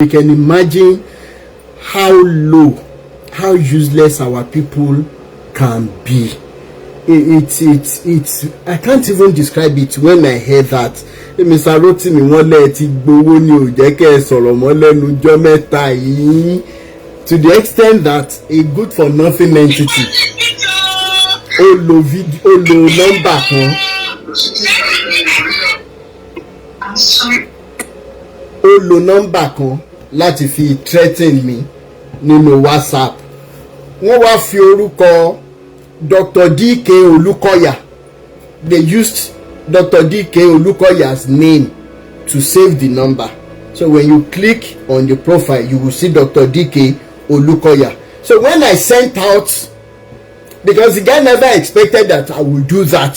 You can imagine how low, how useless our people can be. It's I can't even describe it when I hear that. Mr. Rotimi, wọ́n lẹ ti gbowó ni ò jẹ́ kẹ́ ẹ sọ̀rọ̀ mọ́ lẹ́nu ọjọ́ mẹ́ta yìí, to the extent that a good for nothing entity, ó lo video, ó lo nọ́mbà kan, ó lo nọ́mbà kan láti fi threaten mi nínú WhatsApp. Wọ́n wá fi orúkọ Dr. DK Olukoya. They used Dr. DK Olukoya's name to save the number. So when you click on the profile, you will see Dr. DK Olukoya. So when I sent out, because the guy never expected that I would do that,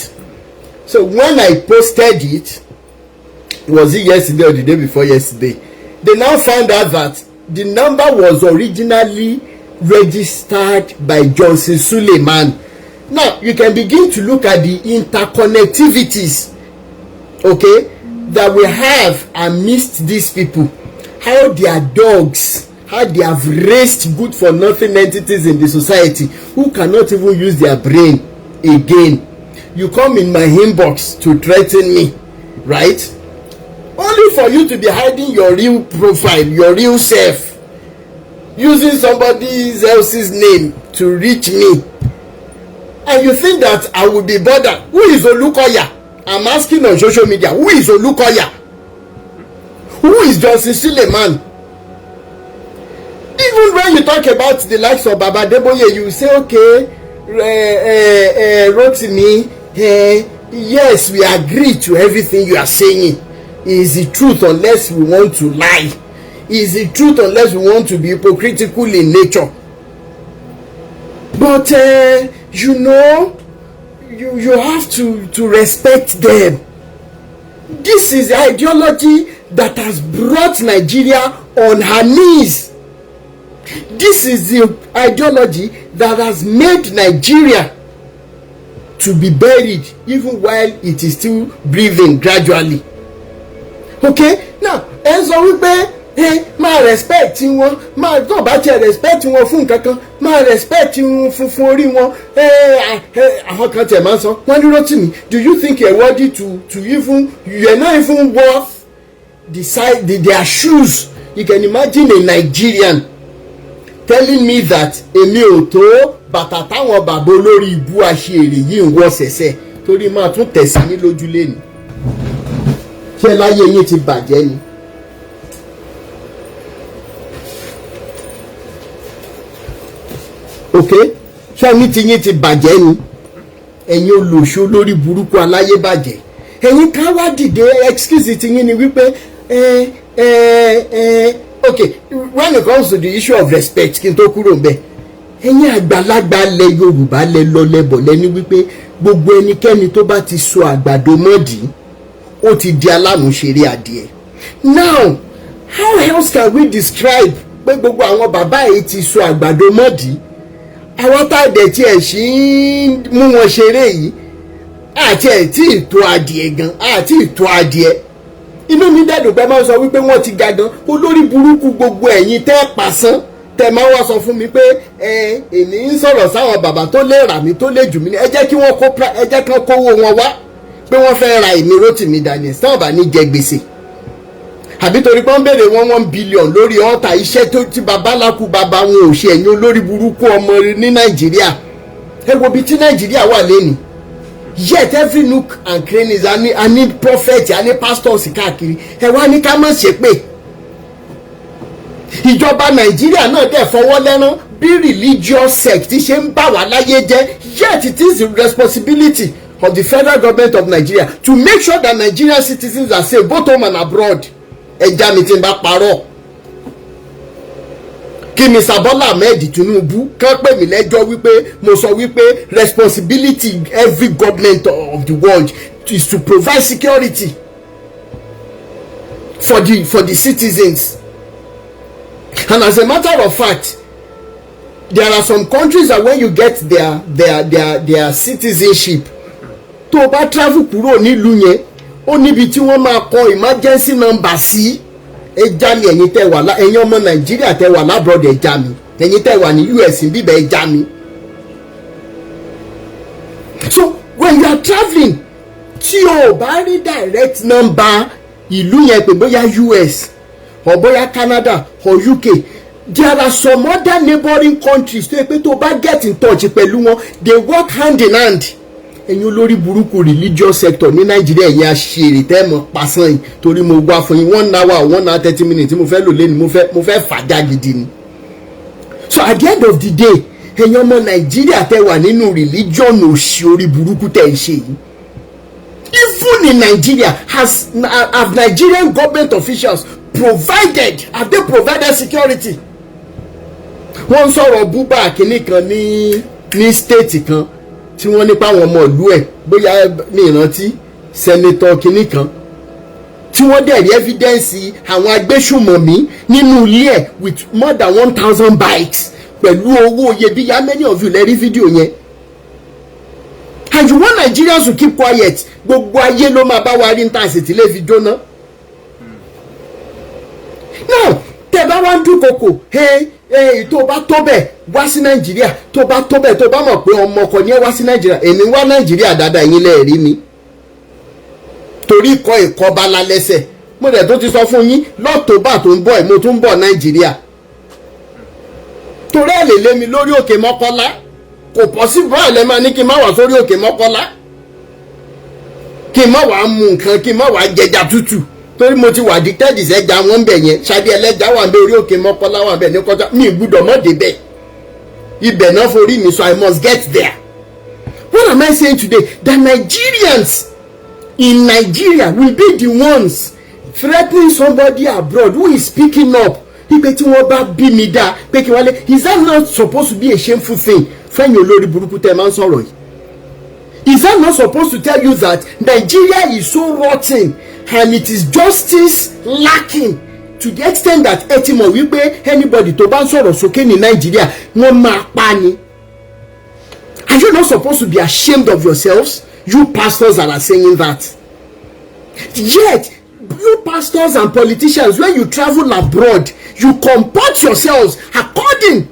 so when I posted it, was it yesterday or the day before yesterday, they now found out that the number was originally registered by Johnson Suleiman. Now you can begin to look at the interconnectivities, okay, that we have amidst these people, how their dogs, how they have raised good for nothing entities in the society who cannot even use their brain again. You come in my inbox to threaten me, right? Only for you to be hiding your real profile, your real self, using somebody else's name to reach me, and you think that I will be bothered? Who is Olukoya? I'm asking on social media, who is Olukoya? Who is Johnson Suleiman? Even when you talk about the likes of Baba Adeboye, you say, "Okay, Rotimi, yes, we agree to everything you are saying. Is the truth unless we want to lie. Is the truth unless we want to be hypocritical in nature. But you have to respect them." This is the ideology that has brought Nigeria on her knees. This is the ideology that has made Nigeria to be buried even while it is still breathing gradually. Okay, now ẹ sọ wípé ẹ máa respect wọn, máa tó bá tiẹ̀ respect wọn fún nǹkan kan, máa respect wọn funfun orí wọn. Ẹ ẹ, àwọn kan tiẹ̀ máa ń sọ, wọ́n ní, "Rotimi, do you think you are worthy to even, you are not even worth the size their shoes?" You can imagine a Nigerian telling me that èmi ò tó bàtà táwọn bàbá olórí ibú aṣèrè yìí ń wọ́ sẹ̀sẹ̀, torí máa tún tẹ̀sí ní lójúlé ni. Ṣé láyé yín ti bàjẹ́ ni? Ok, ṣé ní ti yín ti bàjẹ́ ni, ẹ̀yin olùṣọ́ lórí burúkú aláyébàjẹ́? Ẹ̀yin ká wá dìde, excuse ti yín ni wípé ẹ ẹ ẹ. Okay, when it comes to the issue of respect, kí n tó kúrò ńbẹ̀, ẹ̀yin àgbàlagbà lẹ Yorùbá lẹ lọ lẹbọ̀ lẹ́ni wípé gbogbo ẹnikẹ́ni tó bá ti so àgbàdo mọ́dì, ó ti di alámúṣeré adìẹ. Now, how else can we describe pé gbogbo àwọn bàbá yìí ti so àgbàdo mọ́dì, àwọn tá a dẹ̀ tiẹ̀ sí ń mú wọn ṣeré yìí, àti ẹ̀ tí ì tó adìẹ gan, àti ì tó adìẹ? Inú mi dẹ̀dùn pé máa ń sọ wípé wọ́n ti ga gan. Olórí burúkú gbogbo ẹ̀yin tẹ́ pàṣán, tẹ́ máa wá sọ fún mi pé ẹ èmi ń sọ̀rọ̀ sáwọn bàbá tó lè rà mí, tó lè jù mí ní. Ẹ jẹ́ kí wọ́n kó, ẹ jẹ́ kí wọ́n kówó wọn wá pé wọ́n fẹ́ ra èmi Rotimi Daniels, táwọn bá ní jẹ gbèsè, àbí torí pé wọ́n béèrè 1 1 billion lórí ọ̀tà iṣẹ́ tó ti babaláku bàbá wọn ò ṣe. Ẹ̀yin olórí burúkú ọmọ ní Nàìjíríà, ẹ wo ibi tí Nàìjíríà wà lẹ́nu. Yet every nook and cranny, a ní prophet, a ní pastors káàkiri. Ẹ wá ní ká má ṣe pé ìjọba Nàìjíríà náà dẹ̀ fọwọ́ lẹ́rán bí religious sect ṣe ń bà wá láyé jẹ́. Yet it is the responsibility of the federal government of Nigeria to make sure that Nigerian citizens are safe, both home and abroad. Ẹja mi ti ń bá parọ́, kí Mr. Bola Ahmed Tinubu kàn pè mí lẹ́jọ́ wípé mo sọ wípé responsibility every government of the world is to provide security for the citizens. And as a matter of fact, there are some countries that when you get their citizenship, tó o bá travel kúrò nílùú yẹn, ó níbi tí wọ́n máa kọ emergency number sí. Ẹ já mi. Ẹ̀yin tẹ́ wà lá, ẹ̀yin ọmọ Nàìjíríà tẹ́ wà l'abroad, ẹ já mi. Ẹ̀yin tẹ́ wà ní US bíbẹ̀, ẹ já mi. So when you are travelling, tí o bá rí direct number ìlú yẹn pé, bóyá US or bóyá Canada or UK, there are some other neighboring countries tó yẹ pé tó bá get in touch pẹ̀lú wọn, they work hand in hand. Ẹ̀yin olórí burúkú religious sector ní Nàìjíríà, ẹ̀yin aṣèrè tẹ́ mọ̀ pàṣán yìí, torí mo wá fún yín 1 hour, 1 hour 30 minutes tí mo fẹ́ lò lẹ́nu, mo fẹ́ fàjà gidi ni. So at the end of the day, ẹ̀yin ọmọ Nàìjíríà tẹ́ wà nínú religion òṣì orí burúkú tẹ́ ń ṣe yìí, even in Nigeria, has have Nigerian government officials provided, have they provided security? Wọ́n ń sọ̀rọ̀ búbà kínní kan ní state kan tí wọ́n nípa àwọn ọmọ ìlú ẹ̀, bóyá mi ìrántí, senator kínní kan tí wọ́n dẹ̀ rí evidence àwọn agbésùmọ̀mí nínú ilé ẹ̀ with more than 1,000 bikes pẹ̀lú owó iyebíye. How many of you lẹ rí fídíò yẹn? And you want Nigerians to keep quiet? Gbogbo ayé ló máa bá wa rí níta sì tí lè fi jóná. Now, tẹ bá wá ń dúnkokò, ẹ ẹ tó bá tó bẹ̀, wá sí Nàìjíríà. Tó bá tó bẹ̀, tó bá mọ̀ pé ọmọ ọkọ ni ẹ, wá sí Nàìjíríà. Èmi wá Nàìjíríà dáadáa, ẹ̀yin lẹ́ẹ̀ rí mi torí ikọ̀ ìkọba lálẹ́sẹ̀. Mo dẹ̀ tó ti sọ fún yín, l'October tó ń bọ̀ ẹ̀, mo tún ń bọ̀ Nàìjíríà, torí ẹ̀ lè lé mi lórí òkè Mọ́kọ́lá. Kò possible. Ẹ̀ lẹ́ máa ní kí n má wá sórí òkè Mọ́kọ́lá, kí n má wàá mu nǹkan, kí n má wàá jẹja tútù, torí mo ti wà addicted sẹ́ja wọn bẹ̀ yẹn. Ṣadé ẹlẹ́ja wà ń bẹ, orí òkè Mọ́kọ́lá wà ń bẹ ní kọjá mi gbúdọ̀ mọ́ débẹ̀. Ibẹ̀ náà forí mi, so I must get there. What am I saying today? That Nigerians in Nigeria will be the ones threatening somebody abroad who is speaking up wípé tí wọ́n bá bí mi dá pé kí wọ́n lé. Is that not supposed to be a shameful thing fẹ́yìn olórí burúkú tẹ́ ẹ máa ń sọ̀rọ̀ yìí? Is that not supposed to tell you that Nigeria is so rotten and it is justice lacking to the extent that ẹ ti mọ̀ wípé anybody tó bá ń sọ̀rọ̀ sókè ní Nigeria, wọ́n máa pa ni? Are you not supposed to be ashamed of yourselves, you pastors that are saying that? Yet you pastors and politicians, when you travel abroad, you comport yourselves according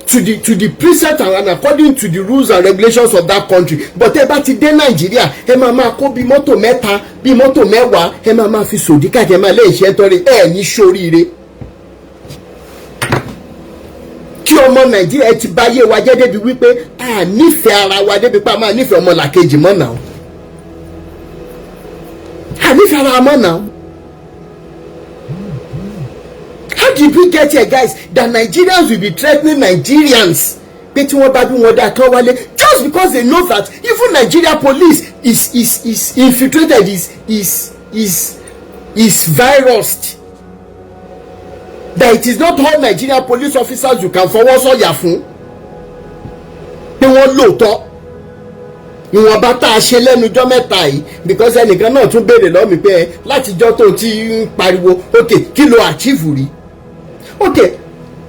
to the precept and according to the rules and regulations of that country. But ẹ bá ti dé Nàìjíríà, ẹ máa máa kó bí mọ́tò mẹ́ta, bí mọ́tò 10, ẹ máa máa fi sòdí káàkiri, ẹ máa lé ìṣẹ́ tọ́rí ẹ ní sóríire. Kí ọmọ Nàìjíríà ti bá yé wa jẹ́ débi wípé a nífẹ̀ẹ́ ara wa, débi pé a máa nífẹ̀ẹ́ ọmọ làkejì mọ́ náà, a nífẹ̀ẹ́ ara mọ́ náà. How did we get here, guys, that Nigerians will be threatening Nigerians pé tí wọ́n bá bí wọn dá kán wálé, just because they know that even Nigeria police is infiltrated, is virused, that it is not all Nigerian police officers you can fọwọ́ sọ̀yà fún pé wọ́n lóòótọ́? Ìwọ̀nba tá a ṣe lẹ́nujọ́ mẹ́ta yìí, because ẹnìkan náà tún béèrè lọ́wọ́ mi pé ẹ látijọ́ tó ti ń pariwo, ok, kí ló achieve rí? Ok,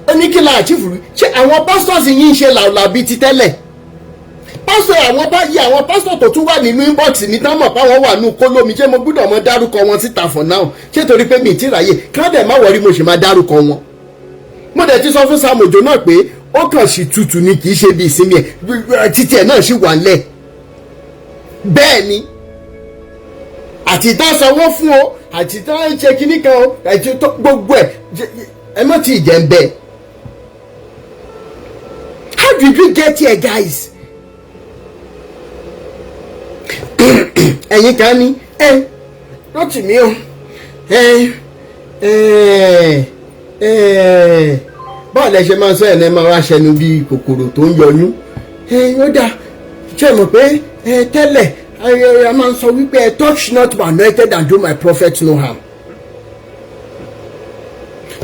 ó ní kí la achieve rí? Ṣé àwọn pastors yìí ń ṣe làwùlà bíi ti tẹ́lẹ̀? Pásítọ̀, àwọn bá yí àwọn pásítọ̀ tó tún wà nínú inbox mi tán mọ̀ páwọn wà nínú kólómi, ṣé mo gbúdọ̀ mọ dárúkọ wọn síta for now? Ṣé torí pé mi ì tí ráyè kí wọ́n dẹ̀ má worry, mo sì máa dárúkọ wọn. Mo dẹ̀ ti sọ fún Sam Ojo náà pé ó kàn sí tutù ni, kì í ṣe bí ìsinmi ẹ̀ títí ẹ̀ náà sì wà ńlẹ̀. Bẹ́ẹ̀ ni, àti tá sanwó fún o, àti tá ń ṣe kinní kan o, àti tó gbogbo ẹ̀, ẹ má tí ì jẹ́ ń bẹ́ẹ̀. How did we get here, guys? Ẹ̀yin kan ní ẹ Rótìmí o, ẹ ẹ ẹ báwo lẹ ṣe máa sọ ẹ̀ náà, máa wá ṣẹnu bíi kòkòrò tó ń yọyún. Ẹ ó dáa, ṣe mọ̀ pé ẹ tẹ́lẹ̀ ẹ máa ń sọ wípé ẹ "Touch not my anointed and do my prophet no harm."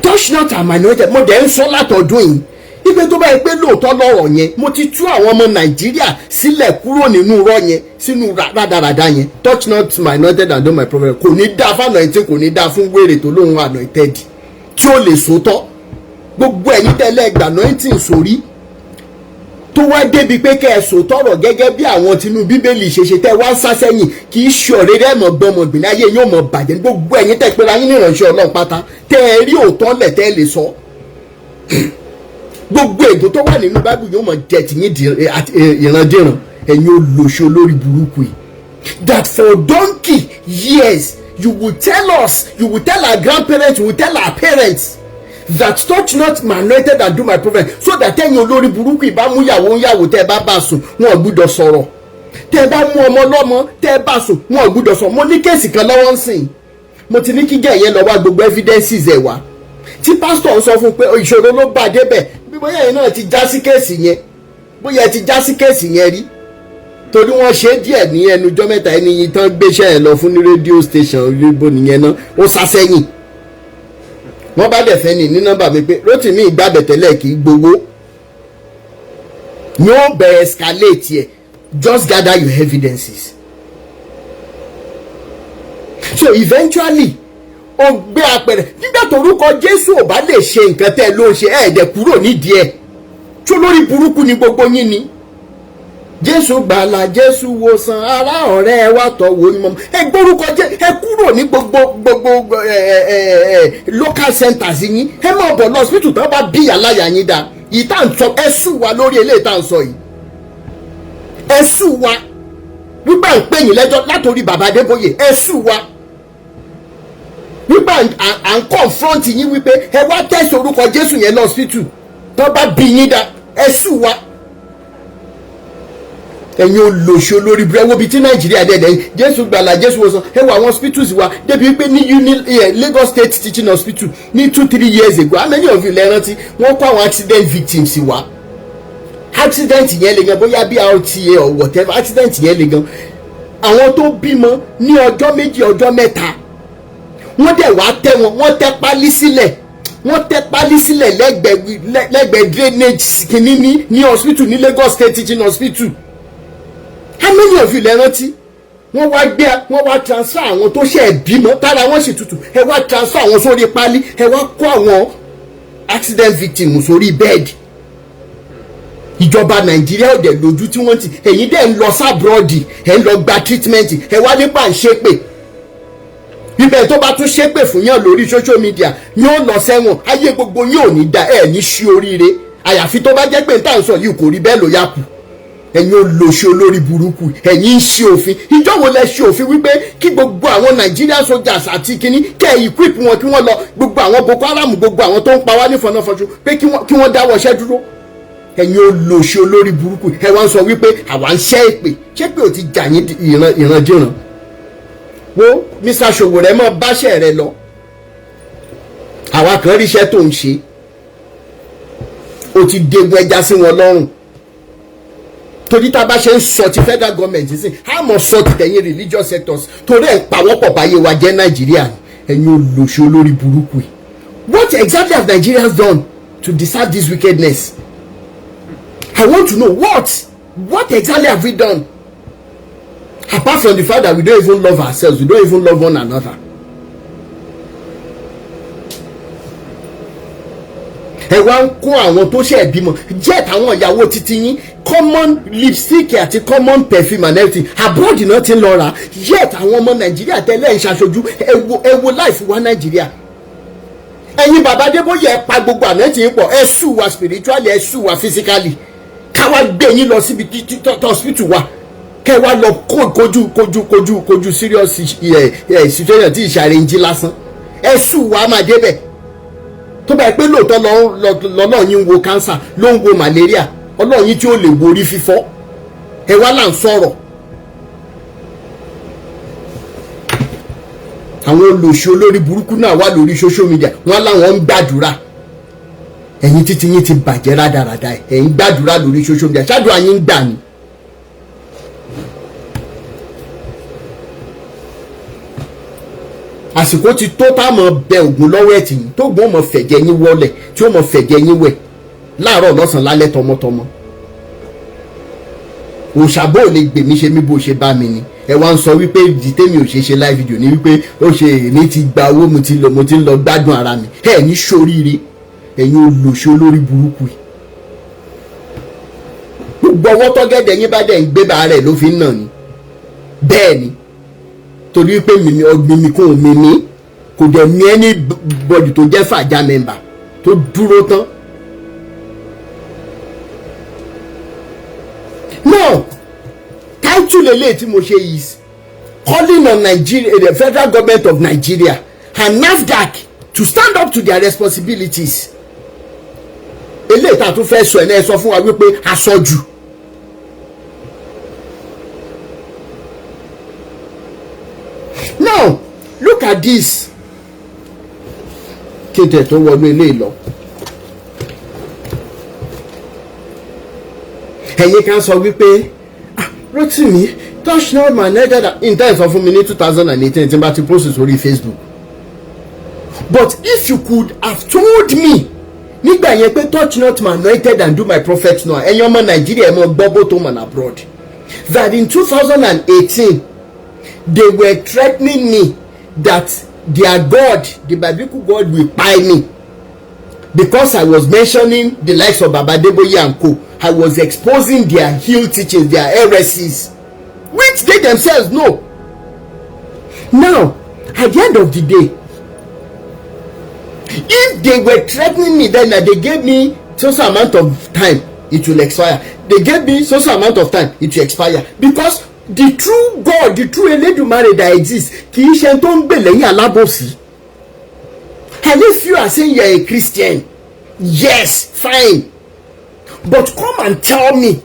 Touch not my anointed, mo dẹ̀ ń sọ látọ̀dún yìí ipe tó bá yẹ pé lóòótọ́ lọ́rọ̀ yẹn, mo ti tú àwọn ọmọ Nàìjíríà sílẹ̀ kúrò nínú irọ́ yẹn, sínú rádaràda yẹn. "Touch not my anointed and do my prophet." Kò ní dáa fún anointed, kò ní dáa fún wèrè tó lóun anointed tí ó lè sòótọ́. Gbogbo ẹ̀yin tẹ́lẹ̀ gbà anointing sórí. Tó wá débi pé kẹ́ ẹ sòtọ́rọ̀ gẹ́gẹ́ bí àwọn tinú Bíbélì ṣe ṣe, tẹ́ wá ń sá sẹ́yìn, kì í ṣe ọ̀rẹ́ rẹ̀ mọ̀ gbọmọgbìn ayé yóò mọ̀ bàjẹ́. Gbogbo ẹ̀yin tẹ́ pera yín ní ìránṣẹ́ Ọlọ́run pátá, tẹ́ ẹ rí òótọ́ lẹ̀ tẹ́ ẹ lè sọ, gbogbo ègún tó wà nínú Báíbù yóò mọ̀ jẹ́ tìyín ìrandíran. Ẹ̀yin olóṣì olórí burúkú yìí, that for donkey years you will tell us, you will tell our grandparents, you will tell our parents that touch not my anointed and do my prophet, so that ẹ̀yin olórí burúkú ìbá mú yàwó ń yàwó, tẹ́ ẹ bá bá sùn, wọn ò gbúdọ̀ sọ̀rọ̀. Tẹ́ ẹ bá mú ọmọ ọlọ́mọ, tẹ́ ẹ bá sùn, wọn ò gbúdọ̀ sọ̀rọ̀. Mo ní case kan lọ́wọ́ ń sìn, mo ti ní kí gẹ̀ yẹn lọ wá gbogbo evidences ẹ̀ wá, tí pásítọ̀ ń sọ fún un pé ìṣòro ló bá débẹ̀. Bí bóyá ẹ̀yin náà ti já sí case yẹn, bóyá ẹ ti já sí case yẹn rí, torí wọ́n ṣe díẹ̀ ní ẹnujọ́ mẹ́ta. Ẹni yìí tán gbéṣẹ́ ẹ̀ lọ fún ní radio station ríbo nìyẹn náà, ó sá sẹ́yìn. Wọ́n bá dẹ̀ fẹ́ ní ní nọ́mbà mi pé Rótìmí ìgbàbẹ̀tẹ̀lẹ̀ kì í gbowó, yóò bẹ̀rẹ̀ escalate ẹ̀. Just gather your evidences. So eventually ó gbé apẹ̀rẹ̀ nígbà tó orúkọ Jésù ò bá lè ṣe nǹkan tẹ́ ló ń ṣe, ẹ̀ẹ́dẹ̀ kúrò nídìí ẹ̀ tó lórí burúkú ni gbogbo yín ni. Jésù gbàlà, Jésù wòsàn ará, ọ̀rẹ́ wa tọ̀wọ́ ni mọ́. Ẹ gbórúkọ jẹ́, ẹ kúrò ní gbogbo ẹ ẹ ẹ local centers yín, ẹ máa bọ̀ lọ hospital tó bá bí aláya yín dá. Yìí tá à ń sọ, ẹ sùn wa lórí eléyìí tá à ń sọ yìí, ẹ sùn wa wípé à ń pè yín lẹ́jọ́ látòrí bàbá Adébóyè. Ẹ sùn wa wípé à ń confront yín wípé ẹ wá tẹ̀sí orúkọ Jésù yẹn lọ hospital tó bá bí yín dá. Ẹ sùn wa, ẹ̀yin olóṣù olórí burúkú. Ẹ wo ibi tí Nàìjíríà dẹ̀dẹ̀. Jésù gbàlà, Jésù wòsàn. Ẹ wo àwọn hospitals wa débi wípé ní Lagos State Teaching Hospital ní 2-3 years ago, how many of you lẹ rántí? Wọ́n kó àwọn accident victims wá. Accident yẹn le gan, bóyá BRTA or whatever, accident yẹn le gan. Àwọn tó bímọ ní ọjọ́ 2, ọjọ́ 3, wọ́n dẹ̀ wá tẹ́ wọn, wọ́n tẹ́ pálí sílẹ̀, wọ́n tẹ́ pálí sílẹ̀ lẹ́gbẹ̀ẹ́ drainage kìíní ní hospital, ní Lagos State Teaching Hospital. How many of you lẹ rántí? Wọ́n wá gbé, wọ́n wá transfer àwọn tó ṣe bímọ tára wọ́n sì tutù, ẹ wá transfer àwọn sórí pálí, ẹ wá kó àwọn accident victim sórí bed. Ìjọba Nàìjíríà ò dẹ̀ lójú tí wọ́n ti. Ẹ̀yin dẹ̀ ń lọ sí abroad, ẹ̀ ń lọ gba treatment, ẹ̀ wá nípa ń ṣépè bíbẹ̀. Tó bá tún ṣépè fún yàn lórí social media, yóò lọ sẹ́wọ̀n. Ayé gbogbo yóò ní da ẹ̀ ní ṣí oríire, àyàfi tó bá jẹ́ pé níta ń sọ yìí kò rí bẹ́ẹ̀ ló yà kù. Ẹ̀yin olóṣì olórí burúkú, ẹ̀yin ń ṣe òfin. Ìjọ wo lẹ ṣe òfin wípé kí gbogbo àwọn Nigerian soldiers àti kínní kẹ́ ẹ̀ equip wọn, kí wọ́n lọ gbogbo àwọn Boko Haram, gbogbo àwọn tó ń pa wá ní fọnáfọṣù, pé kí wọ́n dáwọ́ iṣẹ́ dúró? Ẹ̀yin olóṣì olórí burúkú, ẹ wá ń sọ wípé àwa ń ṣẹ́ èpè. Ṣé pé ò ti jà yín ìrandíran? Wo Mr. Sowore, mọ́ báṣẹ́ rẹ lọ. Àwa kan ríṣẹ́ tó ń ṣe, o ti dégun ẹja sí wọn lọ́rùn, torí tá a bá ṣe ń sọ ti federal government sí, a mọ̀ sọ ti tẹ̀yìn religious sectors, torí ẹ̀ ń pawọ́pọ̀ báyé wa jẹ́ Nàìjíríà. Ẹ̀yin olóṣì olórí burúkú yìí, what exactly have Nigerians done to deserve this wickedness? I want to know what exactly have we done, apart from the fact that we don't even love ourselves, we don't even love one another. Ẹ wá ń kó àwọn tó ṣe bímọ jẹ́ táwọn ìyàwó títí yín, common lipstick àti common perfume and everything, abroad náà ti ń lọ rà. Yet àwọn ọmọ Nàìjíríà tẹ́lẹ̀ ń ṣaṣojú, ẹ wo, ẹ wo life wa Nàìjíríà. Ẹ̀yin bàbá Adébóyè, ẹ pa gbogbo àná tí ń pọ̀. Ẹ sue wa spiritually, ẹ sue wa physically. Káwa gbé yín lọ síbi tí hospital wa, kẹ́ wá lọ kojú kojú kojú kojú serious situation tí ìṣàrẹ̀njí lásán. Ẹ sue wa, máa débẹ̀. Tó bá yẹ pé lóòótọ́ lọ́lọ́ yín ń wo cancer, ló ń wo malaria, Ọlọ́run yín tí ó lè wo orí fífọ́, ẹ wá là ń sọ̀rọ̀. Àwọn olòṣì olórí burúkú náà wà lórí social media, wọn láwọn ń gbàdúrà. Ẹ̀yin títí yín ti bàjẹ́ rádaràda, ẹ̀ ń gbàdúrà lórí social media. Ṣáàdúrà yín ń gbà ní. Àsìkò ti tó tá a mọ̀ bẹ Ògùn lọ́wọ́ ẹ̀ tì yín, tó gbọ́n mọ̀ fẹ̀jẹ̀ yín wọlẹ̀, tí ó mọ̀ fẹ̀jẹ̀ yín wẹ̀ láàárọ̀, lọ́sàn-án, lálẹ́, tọmọtọmọ. Òṣàbò ò lè gbèmí ṣe mí bó ṣe bá mi ni. Ẹ wá ń sọ wípé ìdí tèmi ò ṣe ṣe live video ni wípé ó ṣe èmi ti gba owó, mo ti lọ, mo ti ń lọ gbádùn ara mi. Ẹ ní ṣoríire, ẹ̀yin olòṣì olórí burúkú yìí. Gbogbo ọwọ́ tọ́gẹ̀dẹ̀ yín bá dẹ̀ ń gbé bá rẹ̀ ló fi ń nà ni. Bẹ́ẹ̀ ni, torí pé mímí ọgbìn mi kò mímí, kò dẹ̀ mí anybody tó jẹ́ fàjà member tó dúró tán. Now, title eléyìí tí mo ṣe is calling on Nigeria, the federal government of Nigeria and NAFDAC to stand up to their responsibilities. Eléyìí tá a tún fẹ́ sọ ẹ̀ náà, ẹ sọ fún wa wípé aṣojú. Now look at this, kí n tẹ̀ tó wọnú eléyìí lọ. Ẹ̀yin kan sọ wípé, "Ah, Rotimi, touch not my neck." Intel sọ fún mi ní 2018 tí n bá ti post sórí Facebook. But if you could have told me nígbà yẹn pé touch not my anointed and do my prophet no, ẹ̀yin ọmọ Nàìjíríà, ẹ̀ mọ̀ gbọ́ both home and abroad, that in 2018 they were threatening me that their God, the biblical God, will kpai me because I was mentioning the likes of Baba Adeboye and co. I was exposing their heel teachings, their heresies, which they themselves know. Now, at the end of the day, if they were threatening me then and they gave me so so amount of time, it will expire. They gave me so so amount of time, it will expire, because the true God, the true Elédùmarè that exists, kì í ṣe tó ń gbè lẹ́yìn alábòsí. And if you are saying you are a Christian, yes, fine, but come and tell me,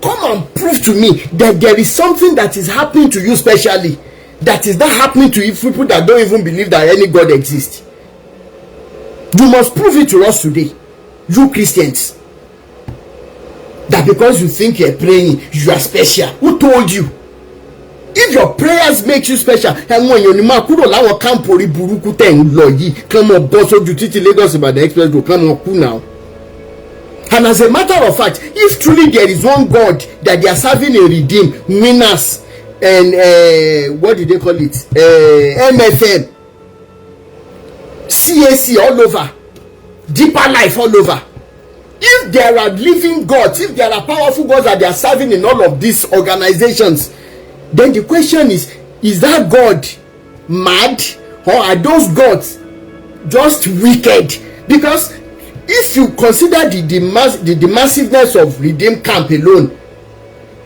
come and prove to me that there is something that is happening to you specially that is not happening to people that don't even believe that any God exists. You must prove it to us today, you Christians, that because you think you're praying, you are special. Who told you? If your prayers make you special, ẹ̀wọ̀n èèyàn ni máa kúrò láwọn camp orí burúkú tẹ̀ ń lọ yìí, kán mọ bọ́ sójú títí Lagos Ìbàdàn express road, kán mọ kú now. And as a matter of fact, if truly there is one God that they are serving, a Redeem, Winners and what do they call it, MFM, CAC all over, Deeper Life all over, if there are living gods, if there are powerful gods that they are serving in all of these organizations, then the question is that God mad, or are those gods just wicked? Because if you consider the massiveness of Redeem camp alone,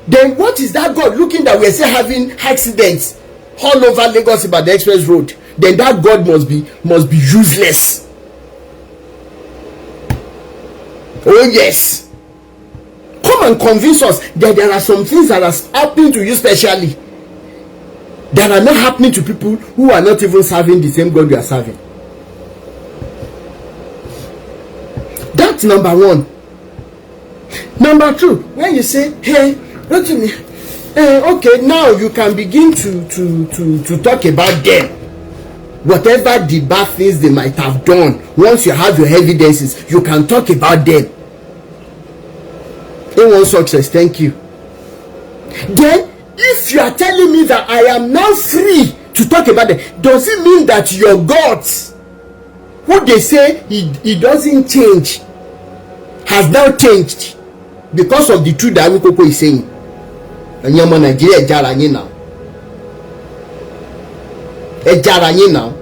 then what is that God looking that we are still having accidents all over Lagos Ibadan express road? Then that God must be useless. Oh yes, come and convince us that there are some things that are happening to you specially that are not happening to people who are not even serving the same God you are serving. That's number one. Number two, when you say, "Hey, Rotimi, okay, now you can begin to talk about them, whatever the bad things they might have done. Once you have your evidences, you can talk about them." A1 success, thank you. Then if you are telling me that I am now free to talk about them, does it mean that your gods, who they say he doesn't change, has now changed because of the truth that Awikoko is saying? Ẹ̀yin ọmọ Nàìjíríà, ẹ jára yín náà, ẹ jára yín náà.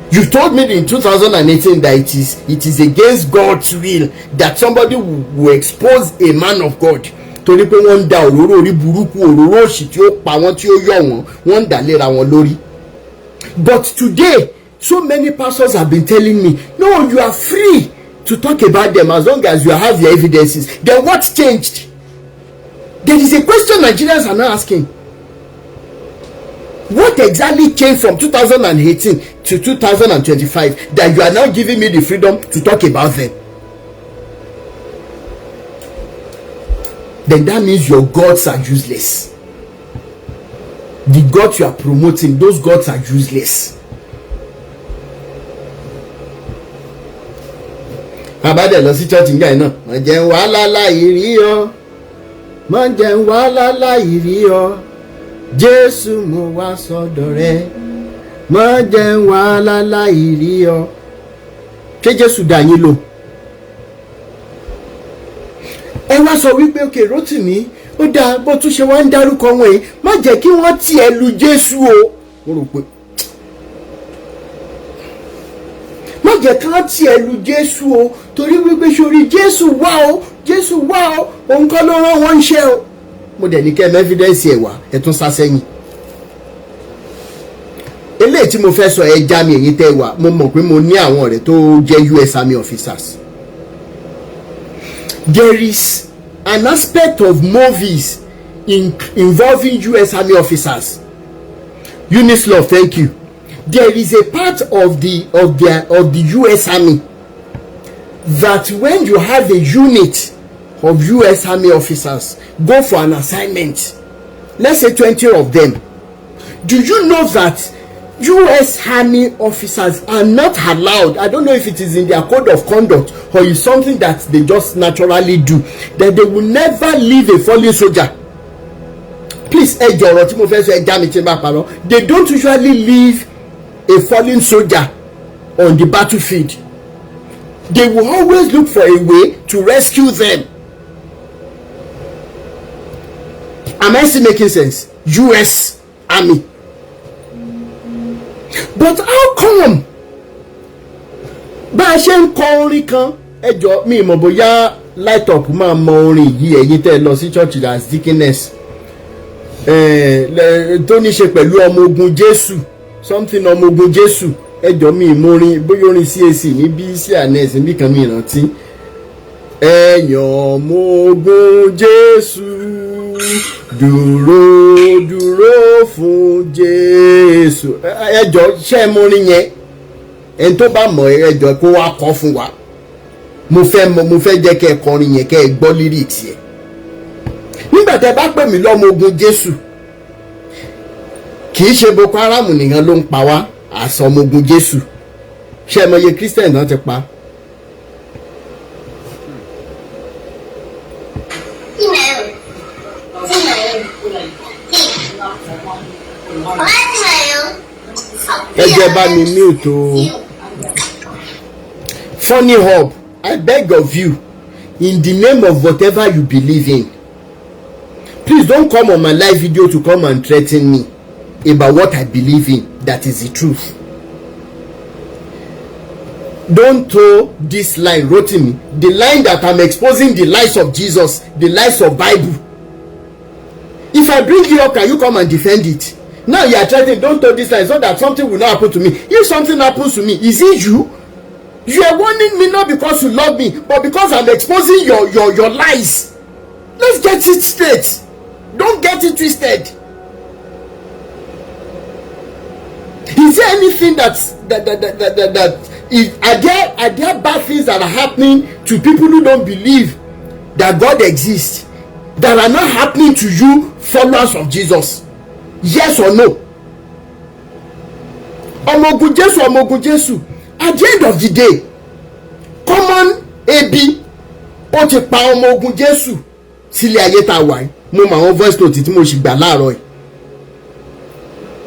You told me in 2018 that it is against God's will that somebody will expose a man of God, torí pé wọ́n ń da òróró orí burúkú, òróró òṣì tí ó pa wọ́n, tí ó yọ̀ wọ́n, wọ́n ń dà léra wọn lórí. But today, so many pastors have been telling me, "No, you are free to talk about them as long as you have your evidences." Then what changed? There is a question Nigerians are now asking: what exactly changed from 2018 to 2025 that you are now giving me the freedom to talk about them? Then that means your gods are useless. The gods you are promoting, those gods are useless. Bàbá dẹ̀ lọ sí church nígbà yẹn náà, má jẹ́ wàhálà láì rí ọ, má jẹ́ wàhálà láì rí ọ, Jésù, mo wá sọ́dọ̀ rẹ, má jẹ́ wàhálà láì rí ọ. Ṣé Jésù dá yín lò? Ẹ wá Wá sọ wípé, "OK Rótìmí, ó dáa, bó tún ṣe wá ń dárúkọ wọn yìí, má jẹ́ kí wọ́n tiẹ̀ lu Jésù o." Mo rò pé má jẹ́ kí wọ́n tiẹ̀ lu Jésù o, torí wípé sórí Jésù wá o, Jésù wá o, òun kọ́ ló rán wọn ń ṣe o. Mo dẹ̀ ní kẹ́ ẹ evidence ẹ̀ wá, ẹ̀ tún sá sẹ́yìn. Eléyìí tí mo fẹ́ sọ, ẹ já mi. Èyí tẹ́ wà, mo mọ̀ pé mo ní àwọn ọ̀rẹ́ tó jẹ́ US Army officers. There is an aspect of movies involving US Army officers. Unislaw, thank you. There is a part of the US Army that when you have a unit of US Army officers go for an assignment, let's say 20 of them, do you know that US Army officers are not allowed, I don't know if it is in their code of conduct or is something that they just naturally do, that they will never leave a fallen soldier? Please, ẹ jọ̀rọ̀ tí mo fẹ́ sọ, ẹ já mi tí n bá parọ́. They don't usually leave a fallen soldier on the battlefield. They will always look for a way to rescue them. Am I still making sense? US Army. But how come bá a ṣe ń kọ orin kan? Ẹ jọ, mi mọ̀ bóyá Light Up máa mọ orin yìí. Ẹ̀yin tẹ́ ẹ lọ sí church as deaconess, tó ní ṣe pẹ̀lú ọmọ ogun Jésù, something ọmọ ogun Jésù. Ẹ jọ, mi mọ orin, bóyá orin CAC ní bí CNS níbí kan, mi rántí. Ẹ̀yàn ọmọ ogun Jésù, dúró, dúró fún Jésù. Ẹ jọ, ṣé ẹ mọ orin yẹn? Ẹni tó bá mọ̀, ẹ jọ, kó wá kọ fún wa. Mo fẹ́ mọ̀, mo fẹ́ jẹ́ kẹ́ ẹ kọrin yẹn, kẹ́ ẹ gbọ́ lyrics yẹn. Nígbà tẹ́ bá pè mí lọ́mọ ogun Jésù, kì í ṣe Boko Haram nìkan ló ń pa wá àṣọ ọmọ ogun Jésù. Ṣé ẹ mọ iye Christian náà ti pa? Ẹ jẹ́ bá mi mute o. Funny Hub, I beg of you, in the name of whatever you believe in, please don't come on my live video to come and threaten me about what I believe in, that is the truth. Don't throw this line, Rotimi, the line that I'm exposing the lies of Jesus, the lies of Bible. If I bring you up, can you come and defend it? Now you are threatening, don't throw this line so that something will not happen to me. If something happens to me, is it you? You are warning me not because you love me, but because I'm exposing your lies. Let's get it straight. Don't get it twisted. Is there anything that's that that that that, that, that is, are there bad things that are happening to people who don't believe that God exists that are not happening to you, followers of Jesus? Yes or no? Ọmọ ogun Jésù, ọmọ ogun Jésù. At the end of the day, common ebi ó ti pa ọmọ ogun Jésù sílé ayé tá a wà yìí. Mo mọ àwọn voice note tí mo sì gbà láàárọ̀ yìí.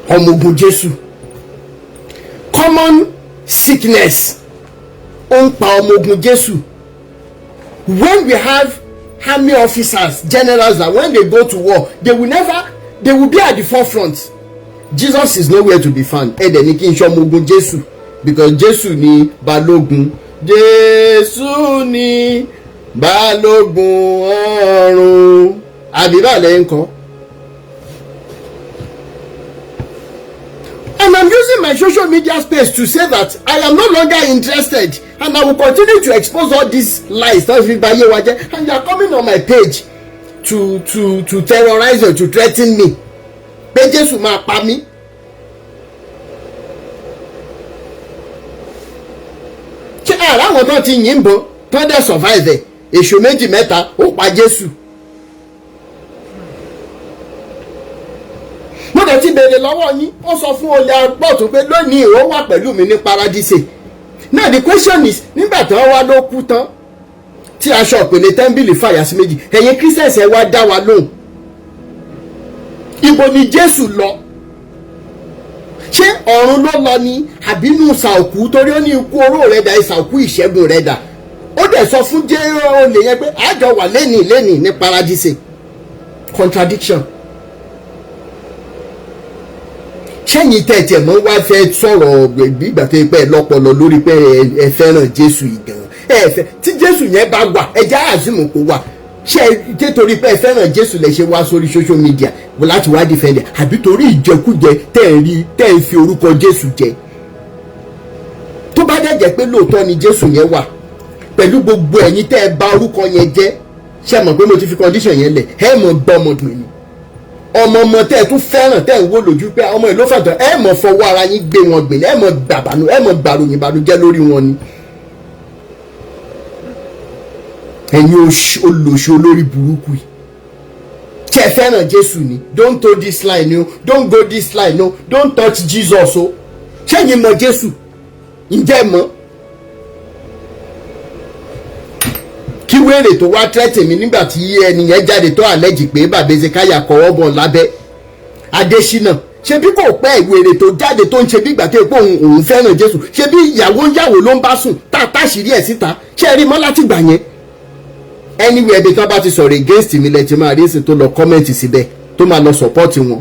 Ọmọ ogun Jésù, common sickness ó ń pa ọmọ ogun Jésù. When we have army officers, generals, that when they go to war, they will never, they will be at the forefront, Jesus is nowhere to be found. Ẹ dẹ̀ ní kí n ṣe ọmọ ogun Jésù because Jésù ni balógun, Jésù ni balógun ọ̀run, àbí báà lẹ́yìn kọ́. And I'm using my social media space to say that I am no longer interested and I will continue to expose all these lies tó fi bayé wa jẹ́. And you are coming on my page to terrorize or to threaten me pé Jésù máa pa mí. Ṣé àrà àwọn tó ti yìnbọn tó dẹ̀ survive ẹ̀, èso méjì mẹ́ta ó pa Jésù? Mo dẹ̀ ti béèrè lọ́wọ́ yín. Ó sọ fún olè agbọ́tún pé lónìí ó wà pẹ̀lú mi ní paradíṣe. Now the question is, nígbà tí wọ́n wá ló kú tán, tí aṣọ ìpele tẹ́ḿbìlì fàyà sí méjì, ẹ̀yin Christians, ẹ wá dá wa lóhùn, ibo ni Jésù lọ? Ṣé ọ̀run ló lọ ni àbínú sàòkú? Torí ó ní ikú oró rẹ̀ dà, ìsàòkú ìṣẹ́gun rẹ̀ dà. Ó Ó dẹ̀ sọ fún jẹ́ olè yẹn pé àjọ wà lẹ́nìí lẹ́nìí ní paradise. Contradiction. Ṣẹ́yìn tẹ̀tẹ̀ mọ́ wá fẹ́ sọ̀rọ̀ ìgbà tó yẹ pé ẹ lọ́pọlọ lórí pé ẹ fẹ́ràn Jésù yìí gan? Ẹ fẹ́ tí Jésù yẹn bá wà, ẹ já àzìmù kó wà. Ṣé ẹ torí pé ẹ fẹ́ràn Jésù lẹ ṣe wá sórí social media láti wá defend ẹ, àbí torí ìjẹkújẹ tẹ́ ẹ rí tẹ́ ẹ fi orúkọ Jésù jẹ? Tó bá dẹ̀ jẹ́ pé lóòótọ́ ni Jésù yẹn wà, pẹ̀lú gbogbo ẹ̀yin tẹ́ ẹ bà orúkọ yẹn jẹ́, ṣé mọ̀ pé mo ti fi condition yẹn lẹ̀? Ẹ mọ̀ gbọ́mọdún ni ọmọ ọmọ tẹ́ ẹ tún fẹ́ràn, tẹ́ ẹ ń wò lójú pé ọmọ ìlú fàtàn, ẹ mọ̀ fọwọ́ ara yín gbé wọn gbìn, ẹ mọ̀ gbàbànú, ẹ mọ̀ gbàròyìn ìbànújẹ́ lórí wọn ni. Ẹ̀yin olòṣì olórí burúkú yìí, tẹ́ ẹ fẹ́ràn Jésù ni, don't go this line o, don't go this line o, don't touch Jesus o. Ṣẹ́yìn mọ̀ Jésù? Ǹjẹ́ mọ̀? Kí wéèrè tó wá tẹ́tì mi nígbà tí ẹni yẹn jáde tó àlẹ́jì pé bàbá Ezekiah kọ́wọ́ bọ̀ lábẹ́ Adésínà, ṣe bí kò pẹ́ ìwèrè tó jáde tó ń ṣe bí ìgbà tó yẹ pé òun fẹ́ràn Jésù, ṣe bí ìyàwó ń yàwó ló ń bá sùn tá a táṣìírí ẹ̀ síta, ṣé ẹ rí mọ́ láti gbà yẹn? Anywhere ibi tí wọ́n bá ti sọ̀rọ̀ against mi lẹ ti máa rí èsì tó lọ comment síbẹ̀, tó máa lọ support wọn,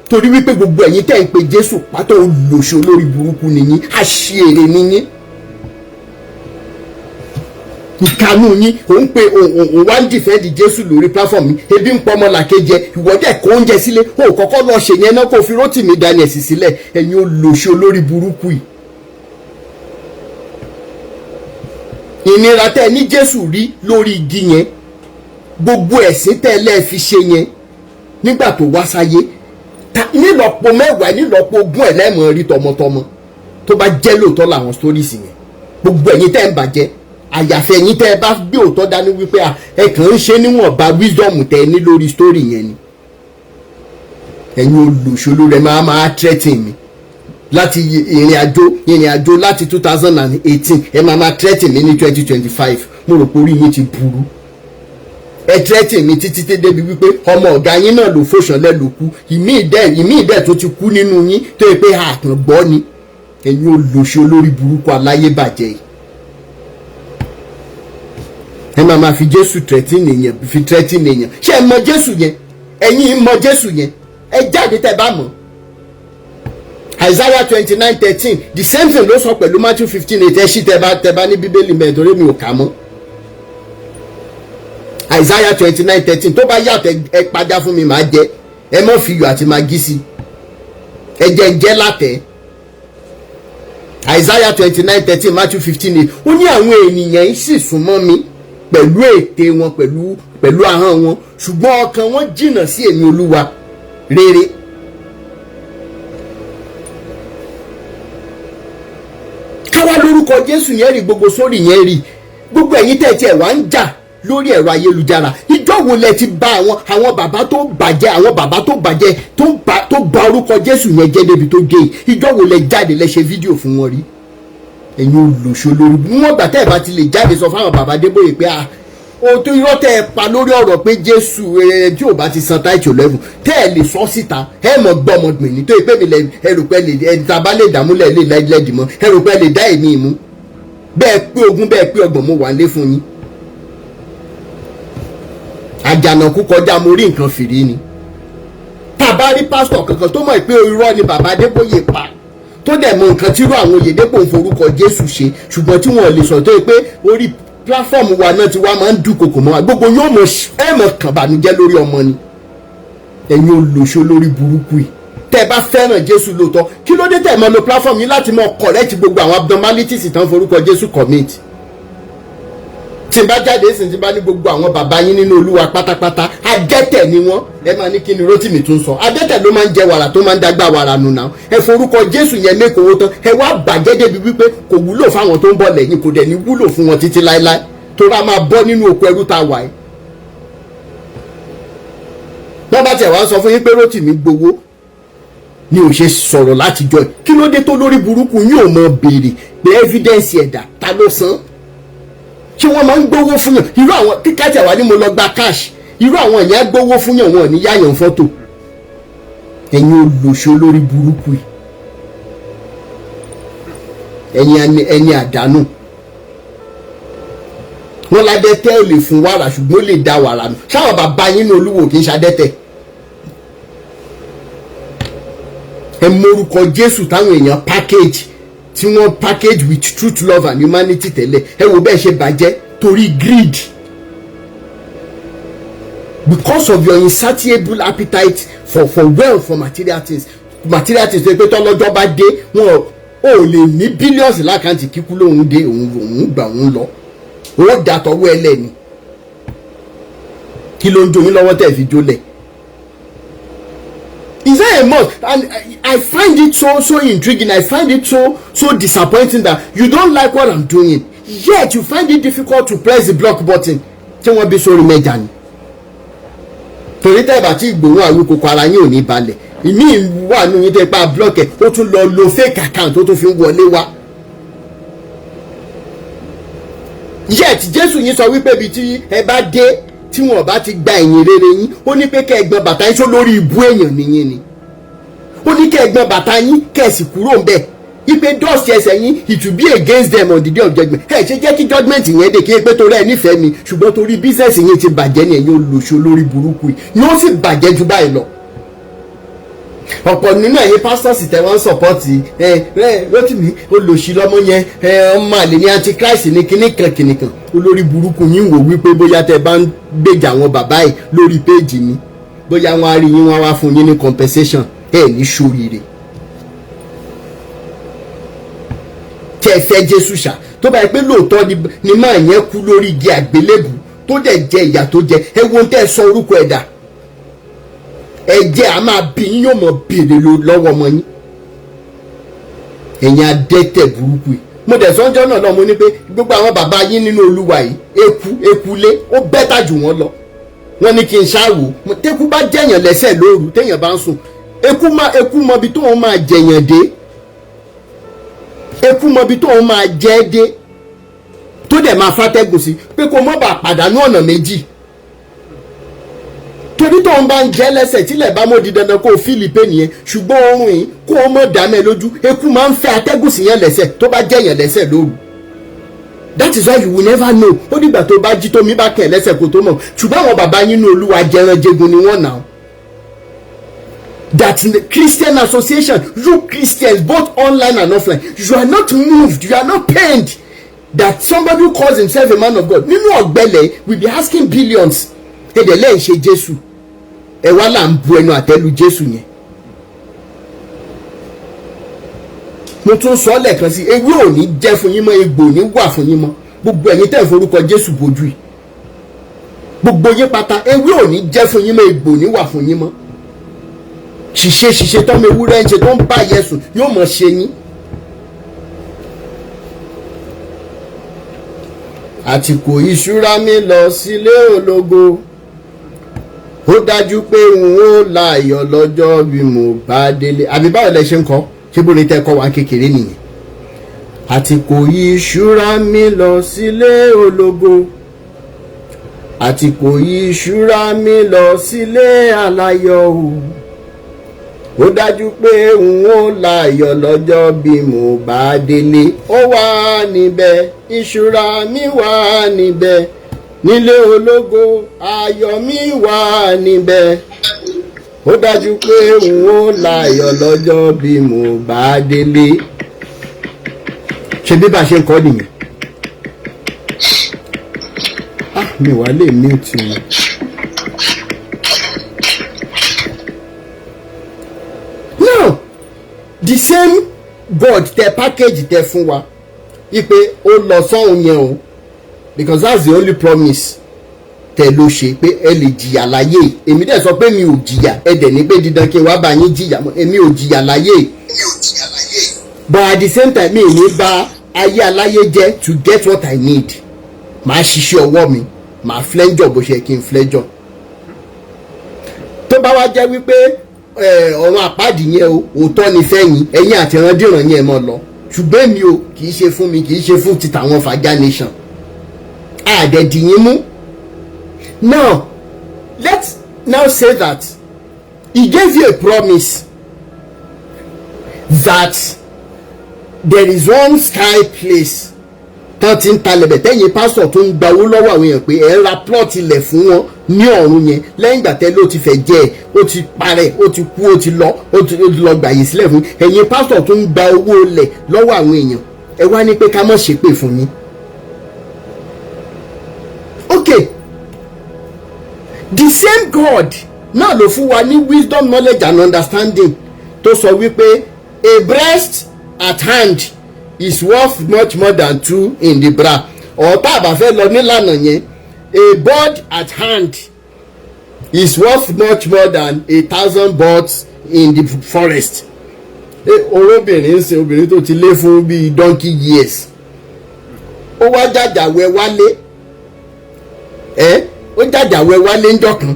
torí wípé gbogbo ẹ̀yin tẹ́ ń pe Jésù pátó, olòṣì olórí burúkú nìyí, àṣìírè nìyí, ìkànnù yín. Òun pe òun wá ń defend Jésù lórí platform mi. Ebi ń pọ ọmọ làkejì, ìwọ́dẹ̀ kó oúnjẹ sílé, ó kọ́kọ́ lọ ṣe yẹn náà kó fi Rótìmí Daniels sílẹ̀. Ẹ̀yin olòṣì olórí burúkú yìí, ìnira tẹ́ ní Jésù rí lórí igi yẹn, gbogbo ẹ̀sìn tẹ́ lẹ́ẹ̀ fi ṣe yẹn nígbà tó wá sáyé, nílọ́po mẹ́wàá, nílọ́po ogún ẹ̀ lẹ́mọ̀ rí tọmọtọmọ, tó bá jẹ́ lóòótọ́ làwọn stories yẹn. Gbogbo ẹ̀yin tẹ́ ń bàjẹ́, àyàfẹ́ ẹ̀yin tẹ́ ẹ bá gbé òótọ́ dání wípé ẹ kàn ń ṣe níwọ̀nba wisdom tẹ́ ẹ ní lórí story yẹn ni. Ẹ̀yin olùṣòlò rẹ̀ máa threaten mi láti ìrìn àjò láti 2018, ẹ máa threaten mi ní 2025. Mo rò pé orí yín ti burú. Ẹ threaten mi títí tẹ́ débi wípé ọmọ ọ̀gá yín náà ló fòṣàn lẹ́nu kú, ìmí ìdẹ́ tó ti kú nínú yín tó yẹ pé àtàn gbọ́ ni. Ẹ̀yin olùṣòlò lórí burúkú aláyébàjẹ́ yìí, ẹ máa fi Jésù threaten èèyàn, fi threaten èèyàn. Ṣé ẹ mọ Jésù yẹn? Ẹ̀yin mọ Jésù yẹn? Ẹ jáde tẹ́ bá mọ̀. Isaiah 29:13, the same thing ló sọ pẹ̀lú Matthew 15:8. Ẹ ṣí tẹ́ bá ní Bíbélì mẹ́rin, torí mi ò kà mọ́. Isaiah 29:13, tó bá yàtọ̀ ẹ padà fún mi, màá jẹ. Ẹ má fi iyọ̀ àti magí sí, ẹ jẹ́ ń jẹ́ látẹ̀. Isaiah 29:13, Matthew 15:8, ó ní àwọn ènìyàn yìí sì súnmọ́ mi pẹ̀lú ètè wọn, pẹ̀lú ahọ́n wọn, ṣùgbọ́n ọkàn wọn jìnnà sí èmi Olúwa rere. Káwá lórúkọ Jésù yẹn rí gbogbo sórí yẹn rí. Gbogbo ẹ̀yin tẹ́ tiẹ̀ wá ń jà lórí ẹ̀rọ ayélujára, ìjọ wo lẹ ti bá àwọn bàbá tó bàjẹ́, àwọn bàbá tó bàjẹ́ tó bà orúkọ Jésù yẹn jẹ́ débi tó gé yìí, ìjọ wo lẹ jáde lẹ ṣe fídíò fún wọn rí? Ẹ̀yin olùṣòlórí, wọ́n gbà tẹ́ ẹ̀ bá ti lè jáde sọ fáwọn bàbá Adébóyè pé ohun tó irọ́ tẹ́ ẹ pa lórí ọ̀rọ̀ pé Jésù tí ò bá ti san táìtì lẹ́bùn tẹ́ ẹ lè sọ síta, ẹ mọ̀ gbọ́mọgbìn ní tó yẹ pé mi lẹ ẹ rò pé ẹ ta bá lè dààmú lẹ̀ lè lẹ́dìí mọ́, ẹ rò pé lè dá èmi mú. Bẹ́ẹ̀ pé 20, bẹ́ẹ̀ pé 30, mo wà lé fún yín. Àjànàkú kọjá mo rí nǹkan fìrí ni. Tá a bá rí pásítọ̀ kankan tó mọ̀ pé irọ́ ni bàbá Adébóyè pa, tó dẹ̀ mọ nǹkan tírú àwọn Oyèdépò ń forúkọ Jésù ṣe, ṣùgbọ́n tí wọ́n lè sọ, tó yẹ pé orí pílàfọ́ọ̀mù wa náà ti wá máa ń dúnkokò mọ́ wa, gbogbo yóò mọ̀ ẹ mọ̀ kàn bànújẹ́ lórí ọmọ ni. Ẹ̀yin olùṣọ́ lórí burúkú yìí, tẹ́ ẹ bá fẹ́ràn Jésù lóòótọ́, kí ló dé tẹ́ ẹ máa lo platform yìí láti mọ correct gbogbo àwọn abnormalities tán forúkọ Jésù commit? Tí n bá jáde sí, tí n bá ní gbogbo àwọn bàbá yín nínú Olúwa pátápátá adẹ́tẹ̀ ni wọ́n, ẹ máa ní kí ni Rótìmí tún sọ? Adẹ́tẹ̀ ló máa ń jẹ wàrà tó máa ń dágbà wàrà nù náà. Ẹ forúkọ Jésù yẹn mẹ́kọ̀ọ́ tán, ẹ wá bàjẹ́ débi wípé kò wúlò fáwọn tó ń bọ̀ lẹ́yìn, kò dẹ̀ ní wúlò fún wọn títí láéláé, tó rà máa bọ́ nínú oko ẹrú tá a wà yìí. Wọ́n bá tiẹ̀ wá sọ fún yín pé Rótìmí gbowó ni ò ṣe sọ̀rọ̀ látijọ́ ẹ̀, kí ló dé tó lórí burúkú yóò mọ béèrè pé evidence ẹ̀dà ta ló san? Ṣé wọ́n máa ń gbowó fún yàn? Irú àwọn kíkà tí àwa ní mo lọ gba cash, irú àwọn èèyàn gbowó fún yàn, wọn ò ní yáyàn fọ́tò. Ẹ̀yin olùṣọ́ lórí burúkú yìí, ẹ̀yin àdánù. Wọ́n ládẹ́tẹ̀ ò lè fún wàrà, ṣùgbọ́n ó lè da wàrà nù. Ṣáwọn bàbá yín ní Olúwo kì í ṣadẹ́tẹ̀? Ẹ mórúkọ Jésù táwọn èèyàn package, tí wọ́n package with truth, love and humanity tẹ́lẹ̀. Ẹ wo bẹ́ẹ̀ ṣe bàjẹ́ torí greed, because of your insatiable appetite for wealth, for material things, material things. Tó yẹ pé tọ́lọ́jọ́ bá dé, wọn ò lè ní billions l'account. Kíkú lòun dé, òun gbà, òun lọ, ó dà tọwọ́ ẹ lẹ́ni. Kí ló ń jó yín lọ́wọ́ tẹ̀ fi jólẹ̀? Is that a must? And I find it so so intriguing, I find it so so disappointing that you don't like what I'm doing, yet you find it difficult to press the block button. Tí wọ́n bí sórí mẹ́ja ni, torí tẹ́ bá tí gbòòrùn àwọn kòkò, ara yín ò ní balẹ̀. Ìmí wà nù yín tẹ́ pa block ẹ̀, ó tún lọ lo fake account, ó tún fi ń wọlé wá. Yet Jésù yín sọ wípé ibi tí ẹ bá dé, tí wọn bá ti gba ẹ̀yìn rere yín, ó ní pé kẹ́ ẹ gbọ́n bàtà yín. Só lórí ibú èèyàn nìyẹn ni? Ó ní kẹ́ ẹ gbọ́n bàtà yín, kẹ́ ẹ sì kúrò ń bẹ̀, ipe dust ẹsẹ̀ yín, it will be against them on the day of judgment. Ẹ ṣe jẹ́ kí judgment yẹn dé, kí ẹ pé torí ẹ nífẹ̀ẹ́ mi, ṣùgbọ́n torí business yín ti bàjẹ́ ní ẹ̀yin olùṣọ́ lórí burúkú yìí yóò sì bàjẹ́ ju báyìí lọ. Ọ̀pọ̀ nínú ẹ̀yin pastors tẹ̀ wọ́n support ẹ ẹ Rótìmí, olòṣì lọ́mọ yẹn, ẹ ọmọ àlè ní, antichrist ní kíní kan kíní kan. Olórí burúkú yín wò wípé bóyá tẹ bá ń gbèjà àwọn bàbá yìí lórí péèjì mi, bóyá wọ́n á rí yín, wọ́n wá fún yín ní compensation. Ẹ ní sóríire. Tẹ́ ẹ fẹ́ Jésù ṣá, tó bá yẹ pé lóòótọ́ ni máa yẹn kú lórí igi àgbélébù, tó dẹ̀ jẹ ìyà tó jẹ, ẹ wo tẹ́ ẹ sọ orúkọ ẹ̀dá ẹ̀jẹ̀ a máa bí yín, yóò mọ̀ béèrè lọ́wọ́ ọmọ yín. Ẹ̀yin adẹ́tẹ̀ burúkú yìí, mo dẹ̀ sọ́njọ́ náà lọ, mo ní pé gbogbo àwọn bàbá yín nínú Olúwa yìí, eku ekulé ó better jù wọ́n lọ. Wọ́n ní kí n ṣáàwò. Tẹ́kú bá jẹ̀yàn lẹ́sẹ̀ lóru téèyàn bá ń sùn, eku má eku mọbi tóun máa jẹ̀yàn dé, eku mọbi tóun máa jẹ́ dé, tó dẹ̀ máa fàtẹ́gùn sí pé kó mọ́ bá pàdánù ọ̀nà méjì, torí tóun bá ń jẹ́ lẹ́sẹ̀, tílẹ̀ bá mọ́ di dandan kó o feel pain yẹn. Ṣùgbọ́n oorun yìí, kó o mọ̀ dàmẹ́ lójú, eku máa ń fẹ́ atẹ́gùn sí yẹn lẹ́sẹ̀ tó bá jẹ̀yàn lẹ́sẹ̀ lóru. That is why you will never know. Ó dìgbà tó bá jí, tómi bá kẹ̀ lẹ́sẹ̀, kó tó mọ̀. Ṣùgbọ́n àwọn bàbá yín ní Olúwa, jẹranjẹgun ni wọ́n náà. That in the Christian Association, you Christians, both online and offline, you are not moved, you are not pained that somebody who calls himself a man of God nínú ọ̀gbẹ́lẹ̀ will be asking billions. Èdè lẹ́yìn ṣe Jésù, ẹ wá là ń bu ẹnu àtẹ́lu Jésù yẹn. Mo tún sọ lẹ́ẹ̀kan sí, ewé ò ní jẹ́ fún yín mọ́, egbò ò ní wà fún yín mọ́. Gbogbo ẹ̀yin tẹ́ ẹ̀ forúkọ Jésù bojú yìí, gbogbo yín pátá, ewé ò ní jẹ́ fún yín mọ́, egbò ò ní wà fún yín mọ́. Ṣìṣe ṣìṣe tọ́mọ ewúrẹ́ ń ṣe tó ń bá yẹsùn yóò mọ̀ ṣe yín. Àtìkò ìṣúra mi lọ sílé ológo, ó dájú pé n ó láyọ̀ lọ́jọ́ bí mo bá délé. Àbí báwo lẹ ṣe ń kọ́? Ṣé bó ni tẹ́ kọ́ wa kékeré nìyẹn? Àtìkò ìṣúra mi lọ sílé ológo, àtìkò ìṣúra mi lọ sílé aláyọ̀ o, ó dájú pé n ó láyọ̀ lọ́jọ́ bí mo bá délé. Ó wà níbẹ̀, ìṣúra mi wà níbẹ̀, nílé ológo, ayọ̀ mi wà níbẹ̀, ó dájú pé n ó láyọ̀ lọ́jọ́ bí mo bá délé. Ṣe bí bá a ṣe ń kọ́ nìyẹn? Ah, mi wà lè mute wọn. Now, the same God tẹ package tẹ fún wa wípé ó lọ sọ́hun yẹn o, because that's the only promise tẹ ló ṣe pé ẹ lè jìyà láyé. Èmi dẹ̀ sọ pé mi ò jìyà, ẹ dẹ̀ ní pé dídán kí n wá bá yín jìyà mọ́. Èmi ò jìyà láyé, but at the same time, mi ò ní bà ayé aláyé jẹ́ to get what I need. Màá ṣiṣẹ́ ọwọ́ mi, màá flẹ́jọ̀ bó ṣe kí n flẹ́jọ̀. Tó bá wá jẹ́ wípé ọ̀run àpáàdì yẹn o, òótọ́ ni fẹ́yìn ẹ̀yìn àti ìrandíran yẹn mọ́ lọ, ṣùgbọ́n èmi o, kì í ṣe fún mi, kì í ṣe fún ti tàwọn Fàjà Nation àdẹ̀dìyín mú. Now, let's now say that he gave you a promise that there is one sky place Tán ti ń talẹ̀ bẹ̀, tẹ́yìn pásítọ̀ tó ń gba owó lọ́wọ́ àwọn èèyàn pé ẹ̀ ń ra plot ilẹ̀ fún wọn ní ọ̀run yẹn, lẹ́yìn ìgbà tẹ́ ló ti fẹ́ jẹ́ ẹ̀, ó ti parẹ́, ó ti kú, ó ti lọ, ó ti lọ gbàyè sílẹ̀ fún ẹ̀yin pásítọ̀ tó ń gba owó ilẹ̀ lọ́wọ́ àwọn èèyàn. Ẹ wá ní pé ká má ṣépè fún yín. Okay, the same God náà ló fún wa ní wisdom, knowledge and understanding, tó sọ wípé a breast at hand is worth much more than two in the bra. Ọ̀tá àbáfẹ́ lọ nílànà yẹn, a bird at hand is worth much more than 1,000 birds in the forest. Orobìnrin ń sin obìnrin tó ti lé fún bíi donkey years, ó wá jàjàwẹ́ wálé ẹ, ó jàjàwẹ́ wálé ńjọ́ kan,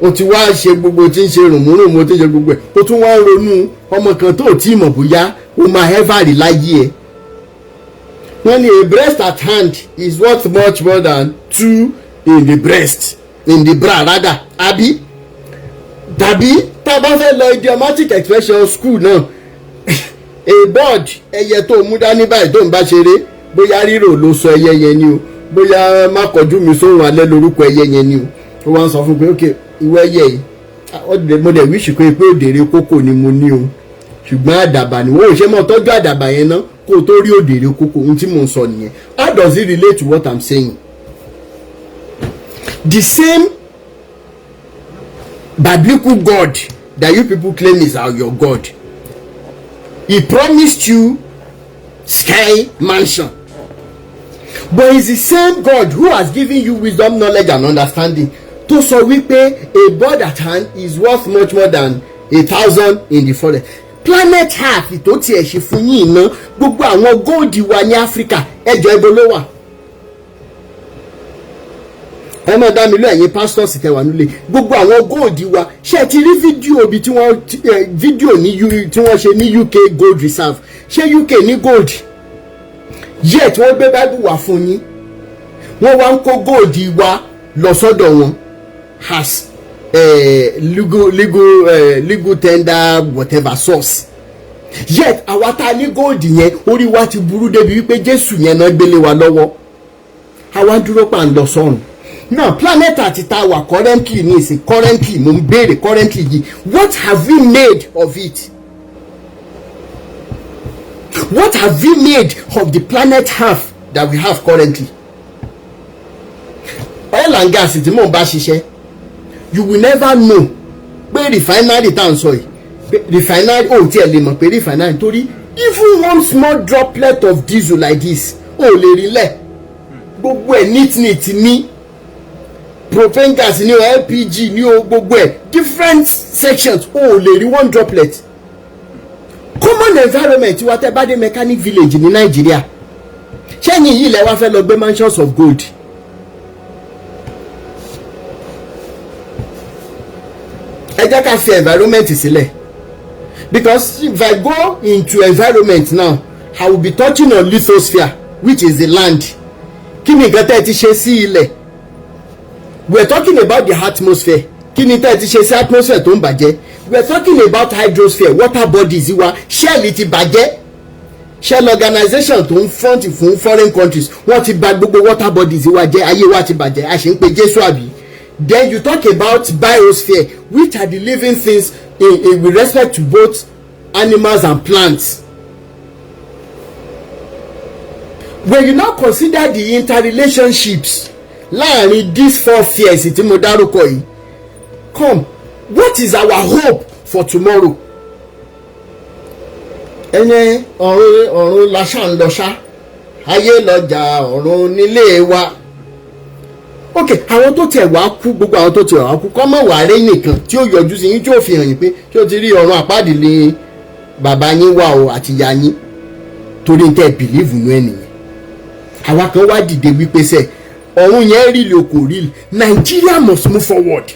ó ti wá ṣe gbogbo tí ń ṣe rùmúrùmú, ó ti ṣe gbogbo ẹ̀, ó tún wá ń ronú ọmọ kan tó tí mọ̀ bóyá ó máa ever rí láyé ẹ̀. Wọ́n ní a breast at hand is worth much more than two in the breast, in the bra rather, àbí? Tàbí tá a bá fẹ́ lọ idiomatic expression school náà, a bird, ẹyẹ tó mú dání báyìí tó ń bá ṣeré, bóyá rírò ló sọ ẹyẹ yẹn ni o, bóyá má kọjú mi sóhun alẹ́ lórúkọ ẹyẹ yẹn ni o, ó wá ń sọ fún pé, "Ok, ìwọ ẹyẹ yìí, mo dẹ̀ wish pé òdèrè kókò ni mo ní o, ṣùgbọ́n àdàbà ni wọ́n ò ṣe mọ́ tọ́jú àdàbà yẹn ná kó o tó rí òdèrè kókò." Ohun tí mò ń sọ nìyẹn. How does it relate to what I'm saying? The same biblical God that you people claim is our your God, he promised you sky mansion, but he's the same God who has given you wisdom, knowledge and understanding tó sọ wípé a bird at hand is worth much more than 1,000 in the forest. Planet Earth tó tiẹ̀ ṣe fún yín iná, gbogbo àwọn gold wa ní Áfíríkà, ẹjọ́, ibo ló wà? Ẹ máa dá mi lọ, ẹ̀yin pastors tẹ́ wà nílé. Gbogbo àwọn gold wa, ṣé ẹ ti rí fídíò bí tí wọ́n fídíò ní tí wọ́n ṣe ní UK gold reserve? Ṣé UK ní gold? Yet wọ́n gbé Bible wá fún yín, wọ́n wá ń kó gold wa lọ sọ́dọ̀ wọn as legal tender, whatever source. Yet àwa tá a ní gold yẹn, orí wa ti burú débi wípé Jésù yẹn náà gbélé wa lọ́wọ́, àwa dúró pa ń lọ sọ́run. Now, planet àti tá a wà currently ní ìsìn, currently, mo ń béèrè, currently yìí, what have we made of it? What have we made of the planet Earth that we have currently? Oil and gas tí mò ń bá ṣiṣẹ́, you will never know pé refinery tá à ń sọ yìí, pé refinery ò tiẹ̀ lè mọ̀ pé refinery, torí even one small droplet of diesel like this ò lè rí lẹ̀. Gbogbo ẹ̀ neat neat ní propane gas ní o, LPG ní o, gbogbo ẹ̀ different sections, ò lè rí one droplet. Common environment wa, tẹ́ bá dé mechanic village ní Nàìjíríà, ṣẹ́yìn yìí lẹ wá fẹ́ lọ gbé mansions of gold. Ẹ jẹ́ ká fi environment sílẹ̀, because if I go into environment now, I will be touching on lithosphere, which is the land. Kí ni nǹkan tẹ́ ẹ ti ṣe sí ilẹ̀? We are talking about the atmosphere. Kí ni tẹ́ ẹ ti ṣe sí atmosphere tó ń bàjẹ́? We are talking about hydrosphere, water bodies wa. Shell ti bàjẹ́. Shell organization tó ń front fún foreign countries, wọ́n ti bà gbogbo water bodies wa jẹ́. Ayé wa ti bàjẹ́, a ṣe ń pe Jésù, àbí? Then you talk about biosphere, which are the living things in with respect to both animals and plants. When you now consider the interrelationships láàrin these four spheres tí mo dárúkọ yìí, come, what is our hope for tomorrow? Ẹni ọ̀run, ọ̀run la ṣá ń lọ ṣá, ayé lọ́jà, ọ̀run nílé wa. Ok, àwọn tó tiẹ̀ wá kú, gbogbo àwọn tó tiẹ̀ wá kú, kọ́ mọ̀ wá rẹ́ nìkan tí ó yọjú sí yín, tí ó fi hàn yín pé tí ó ti rí ọ̀run àpáàdì lé bàbá yín wà o àti ìyá yín, torí ń tẹ́ believe nú ẹ̀ nìyẹn. Àwa kan wá dìde wípé sẹ́ ọ̀run yẹn rí lè kò rí, Nigeria must move forward.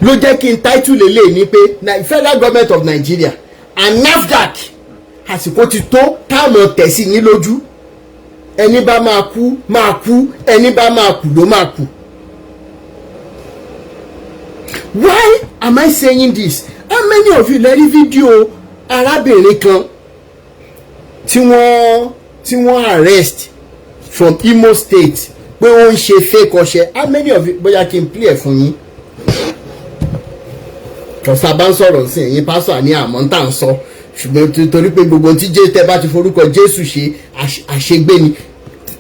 Ló jẹ́ kí n title lélẹ̀ ní pé Federal Government of Nigeria and NAFDAC, àsìkò ti tó táwọn tẹ̀ sí yín lójú. Ẹni bá máa kú máa kú, ẹni bá máa kú ló máa kú. Why am I saying this? How many of you lè rí fídíò arábìnrin kan tí wọ́n tí wọ́n arrest from Imo State pé ó ń ṣe fake ọṣẹ? How many of you? Bóyá kí n play ẹ̀ fún yín. Kọ̀sá bá ń sọ̀rọ̀ sí ẹ̀yin pásọ̀ àní àmọ́ ń tà ń sọ, ṣùgbọ́n torí pé gbogbo tí jẹ́ tẹ́ bá ti forúkọ Jésù ṣe, àṣegbé ni.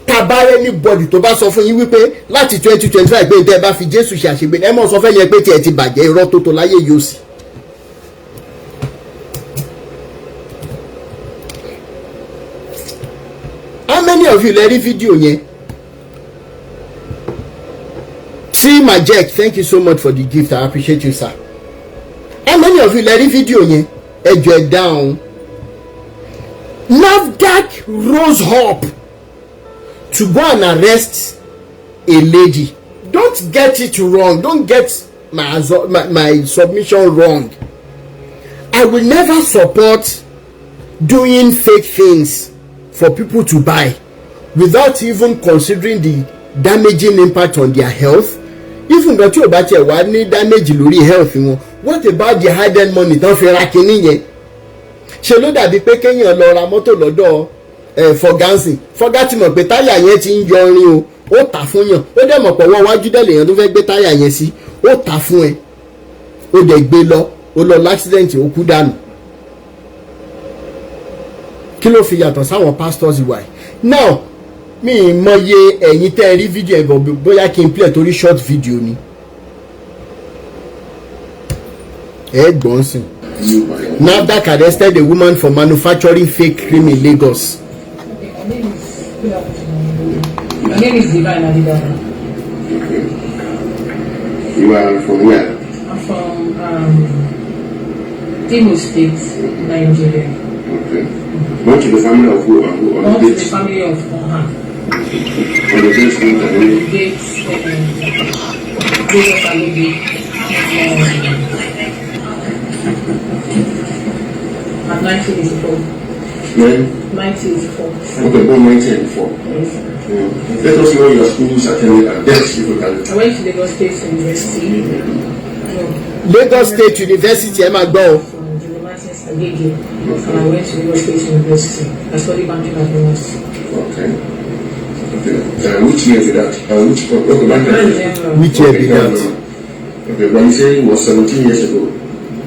Tabarẹ́ anybody tó bá sọ fún yín wípé láti 2025 pé tẹ́ bá fi Jésù ṣe àṣegbé ni, ẹ mọ̀ sọ fẹ́ yẹn pé tiẹ̀ ti bàjẹ́, irọ́ tó tó láyé yóò sì. How many of you lè rí fídíò yẹn? See Majek, thank you so much for the gift, I appreciate you, sir. How many of you lè rí fídíò yẹn? Ẹ jọ̀ọ́, ẹ dáhùn. NAFDAC rose up to go and arrest a lady. Don't get it wrong, don't get my submission wrong. I will never support doing fake things for people to buy without even considering the damaging impact on their health. Even though tí o bá tiẹ̀ wá ní damage lórí health wọn, what about the hard earned money tán fi ra kinní yẹn? Ṣe ló dàbí pé kéèyàn lọ ra mọ́tò lọ́dọ̀ ẹ̀ fọgánsì, fọgá ti mọ̀ pé táyà yẹn ti ń yọrin o, ó tà fún yàn. Ó dẹ̀ mọ̀ pé ọwọ́ wájú dẹ̀ lèèyàn tó fẹ́ gbé táyà yẹn sí, ó tà fún ẹ, ó dẹ̀ gbé lọ, ó lọ l'accident, ó kú dànù. Kí ló fi yàtọ̀ sáwọn pastors wà yìí? Now, mi ì mọye ẹ̀yin tẹ́ ẹ rí fídíò ẹ̀ bọ̀, bóyá kí n play torí short video ni. Ẹ gbọ́n sìn. NAFDAC arrested a woman for manufacturing fake cream in Lagos. Okay, my name is good afternoon. My name is Divine Adidara. Okay. You are from where? I'm from Imo State, Nigeria. Okay. Born to the family of who and who on Born the to the date? Family of Oha. On the date and On the the date, Lagos Alobi. At 1984. When? 1984. Okay, born 1984. Yes. Let us know your schools attended and dates if you can. I went to Lagos State University. No, Lagos State University, ẹ máa gbọ́ o. From Julie Martins Agege. And I went to Lagos State University. I studied banking and finance. Okay. Okay. Which year did that? Which okay, I banking. can't remember. Which year Okay, be can't that? Remember. Okay, but you say it was 17 years ago.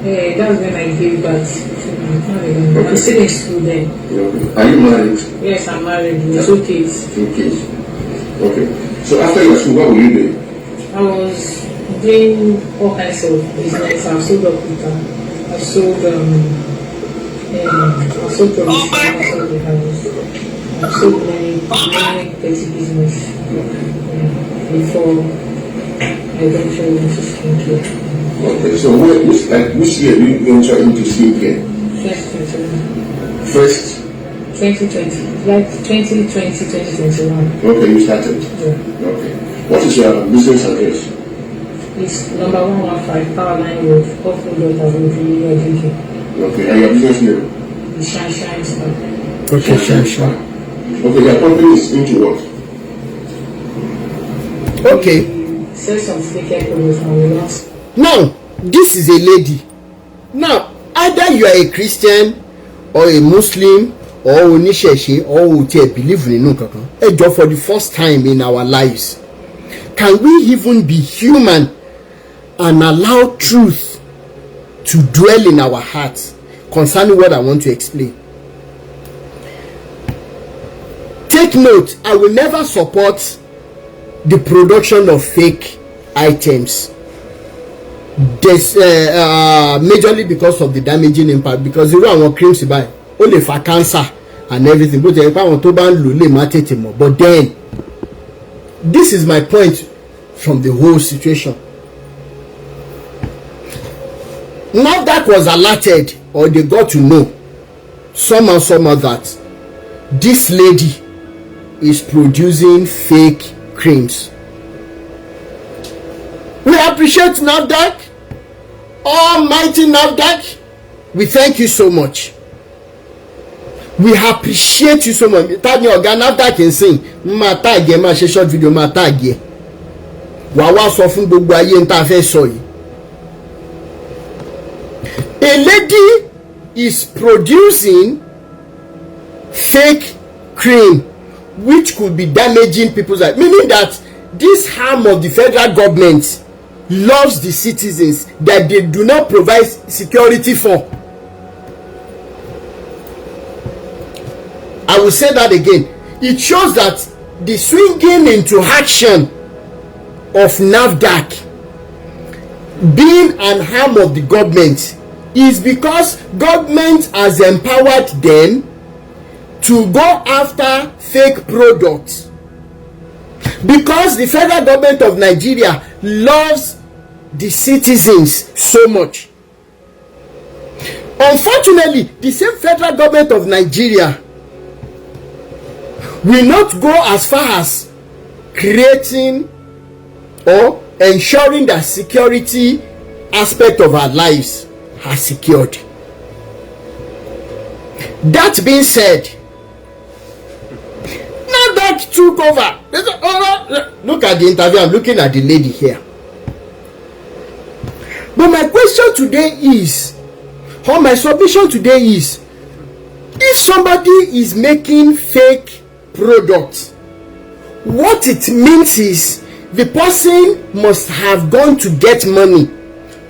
Eh, that's when I gave birth. So I can't remember. I'm Okay. still in school then. Okay. Are you married? Yes, I'm married with two kids. Two kids. Okay. So after your school, what were you doing? I was doing all kinds of business. I've sold up. I've sold provision, I sold the house. I've sold many, many petty business, yeah, before I ventured into skincare. Okay. So where, which, like, which year did you venture into skincare? 2021. First. 2020, like 2020, 2021. Okay, you started. Yeah. Okay. What is your business address? It's number 115 Powerline Road, off Road Road, Agege. Okay, and your business name? The Shine Shine Star. Okay, sure, sure. Okay, your company is into what? Okay. We sell some skincare products and we lost. Now, this is a lady. Now, either you are a Christian or a Muslim or oníṣẹ̀ṣe or o tiẹ̀ believe nínú kankan, ẹ jọ, for the first time in our lives, can we even be human and allow truth to dwell in our hearts concerning what I want to explain? Take note, I will never support the production of fake items. This majorly because of the damaging impact, because irú àwọn creams báyìí, ó lè fa cancer and everything, bó ti yẹ pé àwọn tó bá ń lò lè má tètè mọ̀. But then, this is my point from the whole situation. NAFDAC was alerted, or they got to know somehow somehow that this lady is producing fake creams. We appreciate NAFDAC, almighty NAFDAC. We thank you so much, we appreciate you so much. Ta ni ọ̀gá NAFDAC ń sìn? Ń máa tag ẹ, máa ṣe short video, máa tag ẹ, wàá wá sọ fún gbogbo ayé ń tá a fẹ́ sọ yìí. A lady is producing fake creams. cream which could be damaging people's life, meaning that this arm of the federal government loves the citizens that they do not provide security for. I will say that again. It shows that the swinging into action of NAFDAC being an arm of the government is because government has empowered them to go after fake products, because the federal government of Nigeria loves the citizens so much. Unfortunately, the same federal government of Nigeria will not go as far as creating or ensuring that security aspect of our lives are secured. That being said, NAFDAC took over. They said, "Oh, look at the interview. I'm looking at the lady here." But my question today is, or my submission today is, if somebody is making fake products, what it means is the person must have gone to get money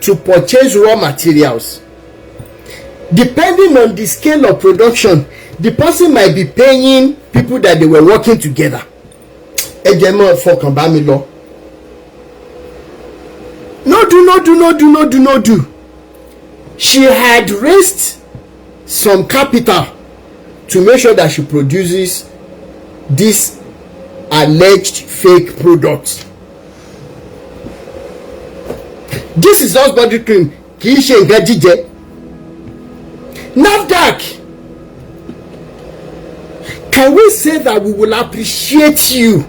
to purchase raw materials. Depending on the scale of production, the person might be paying people that they were working together. Ẹ jẹ́ mọ́ fọkàn bá mi lọ. No do, no do, no do, no do, no do. She had raised some capital to make sure that she produces this alleged fake product. This is just body cream, kì í ṣe nǹkan jíjẹ. NAFDAC, can we say that we will appreciate you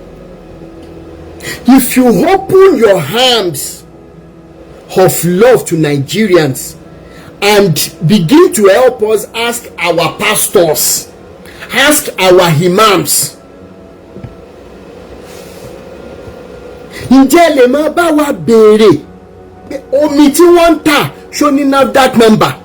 if you open your arms of love to Nigerians and begin to help us ask our pastors, ask our imams? Ǹjẹ́ lè máa bá wa béèrè pé omi tí wọ́n ń tà ṣó ní NAFDAC number?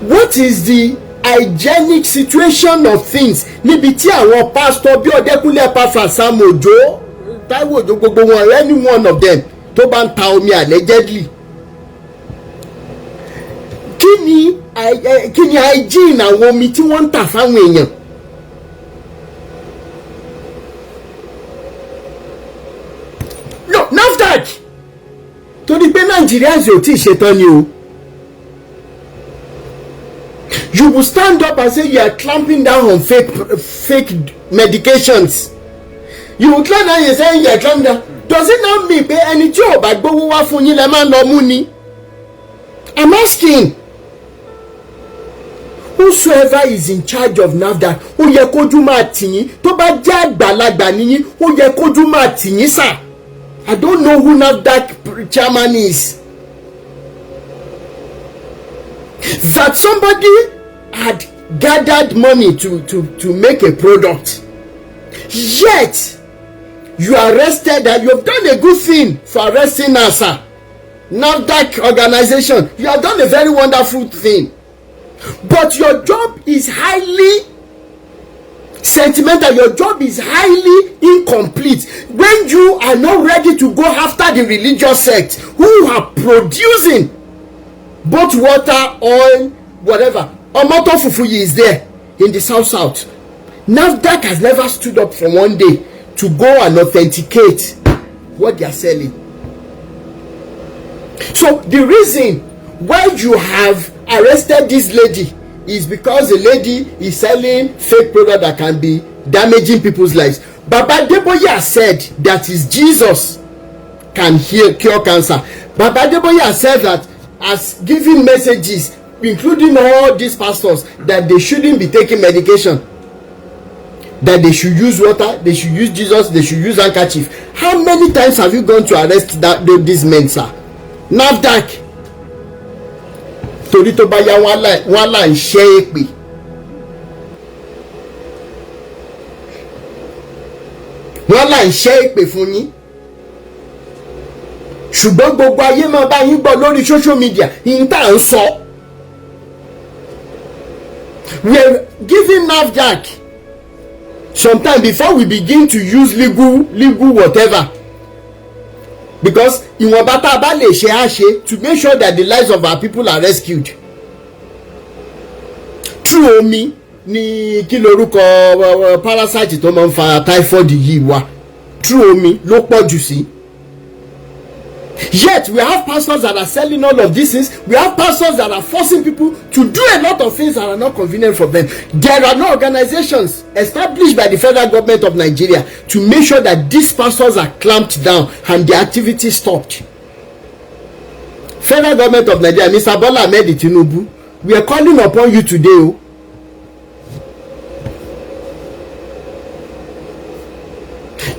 What is the hygienic situation of things níbi tí àwọn pastor bí Ọdẹkùnlé Epaphras, Sam Ojo, Taiwo Ojo, gbogbo wọn, any one of them tó bá ń ta omi allegedly, kí ni hygiene àwọn omi tí wọ́n ń tà fáwọn èèyàn? No, NAFDAC, torí pé Nigerians ò tí ì ṣetán ni o. You will stand up and say you are clamping down on fake medications. You will clamp down and say you are clamping down. Does it not mean pé ẹni tí ò bá gbówó wá fún yín lẹ máa ń lọ mú ni? I'm asking. Whosoever is in charge of NAFDAC, ó yẹ kójú máa tì yín. Tó bá jẹ́ àgbàlagbà níyín, ó yẹ kójú máa tì yín sà. I don't know who NAFDAC chairman is. That somebody had gathered money to make a product, yet you arrested her. You have done a good thing for arresting her, sir. NAFDAC organization, you have done a very wonderful thing, but your job is highly sentimental. Your job is highly incomplete when you are not ready to go after the religious sect who are producing both water, oil, whatever. Omoto Fufuyi is there in the South South. NAFDAC has never stood up for one day to go and authenticate what they are selling. So the reason why you have arrested this lady is because the lady is selling fake product that can be damaging people's lives. Baba Adeboye said that is Jesus can heal, cure cancer. Baba Adeboye said that as giving messages, including all these pastors, that they shouldn't be taking medication, that they should use water, they should use Jesus, they should use handkerchief. How many times have you gone to arrest that these men, sir? NAFDAC, torí tó bá yá wọn là ń ṣẹ́ èpè. Wọ́n là ń ṣẹ́ èpè fún yín, ṣùgbọ́n gbogbo ayé máa bá yín gbọ́ lórí social media yín tá à ń sọ. giving NAFDAC some time before we begin to use legal whatever, because ìwọ̀nba tá a bá lè ṣe á ṣe to make sure that the lives of our people are rescued. Through omi ní kí lorúkọ parasite tó máa ń fa typhoid yìí wá, through omi ló pọ̀ jù sí. Yet we have pastors that are selling all of these things. We have pastors that are forcing people to do a lot of things that are not convenient for them. There are no organizations established by the federal government of Nigeria to make sure that these pastors are clamped down and their activities stopped. Federal government of Nigeria, Mr. Bola Ahmed Tinubu, we are calling upon you today. Oh.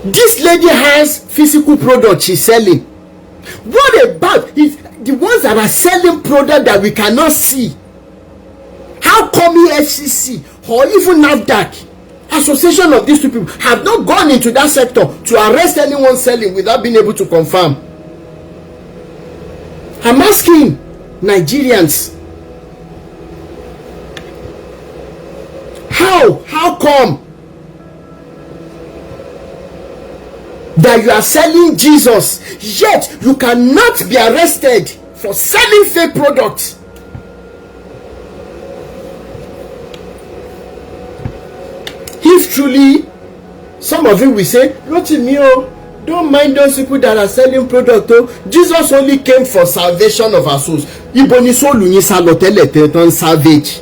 This lady has physical product she's selling. What about is the ones that are selling product that we cannot see? How come EFCC or even NAFDAC, association of these two people, have not gone into that sector to arrest anyone selling without being able to confirm? I'm asking Nigerians, how come that you are selling Jesus, yet you cannot be arrested for selling fake products? If truly, some of you will say, Rotimi, oh, don't mind those people that are selling product. Oh, Jesus only came for salvation of our souls. Ibo ni soul yín sá lọ tẹ́lẹ̀ tẹ́ tán salvage.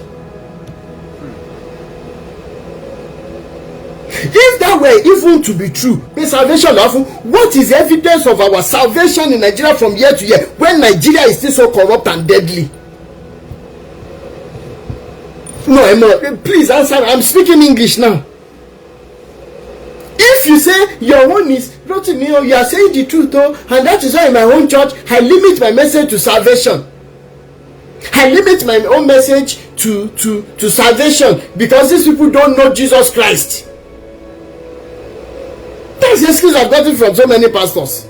If that were even to be true, pé salvation lọ fún, what is the evidence of our salvation in Nigeria from year to year when Nigeria is still so corrupt and deadly? No, Emma, please answer. I'm speaking English now. If you say your own is Rotimi, oh, you are saying the truth, oh, and that is why in my own church I limit my message to salvation. I limit my own message to salvation because these people don't know Jesus Christ. That's the excuse I've gotten from so many pastors.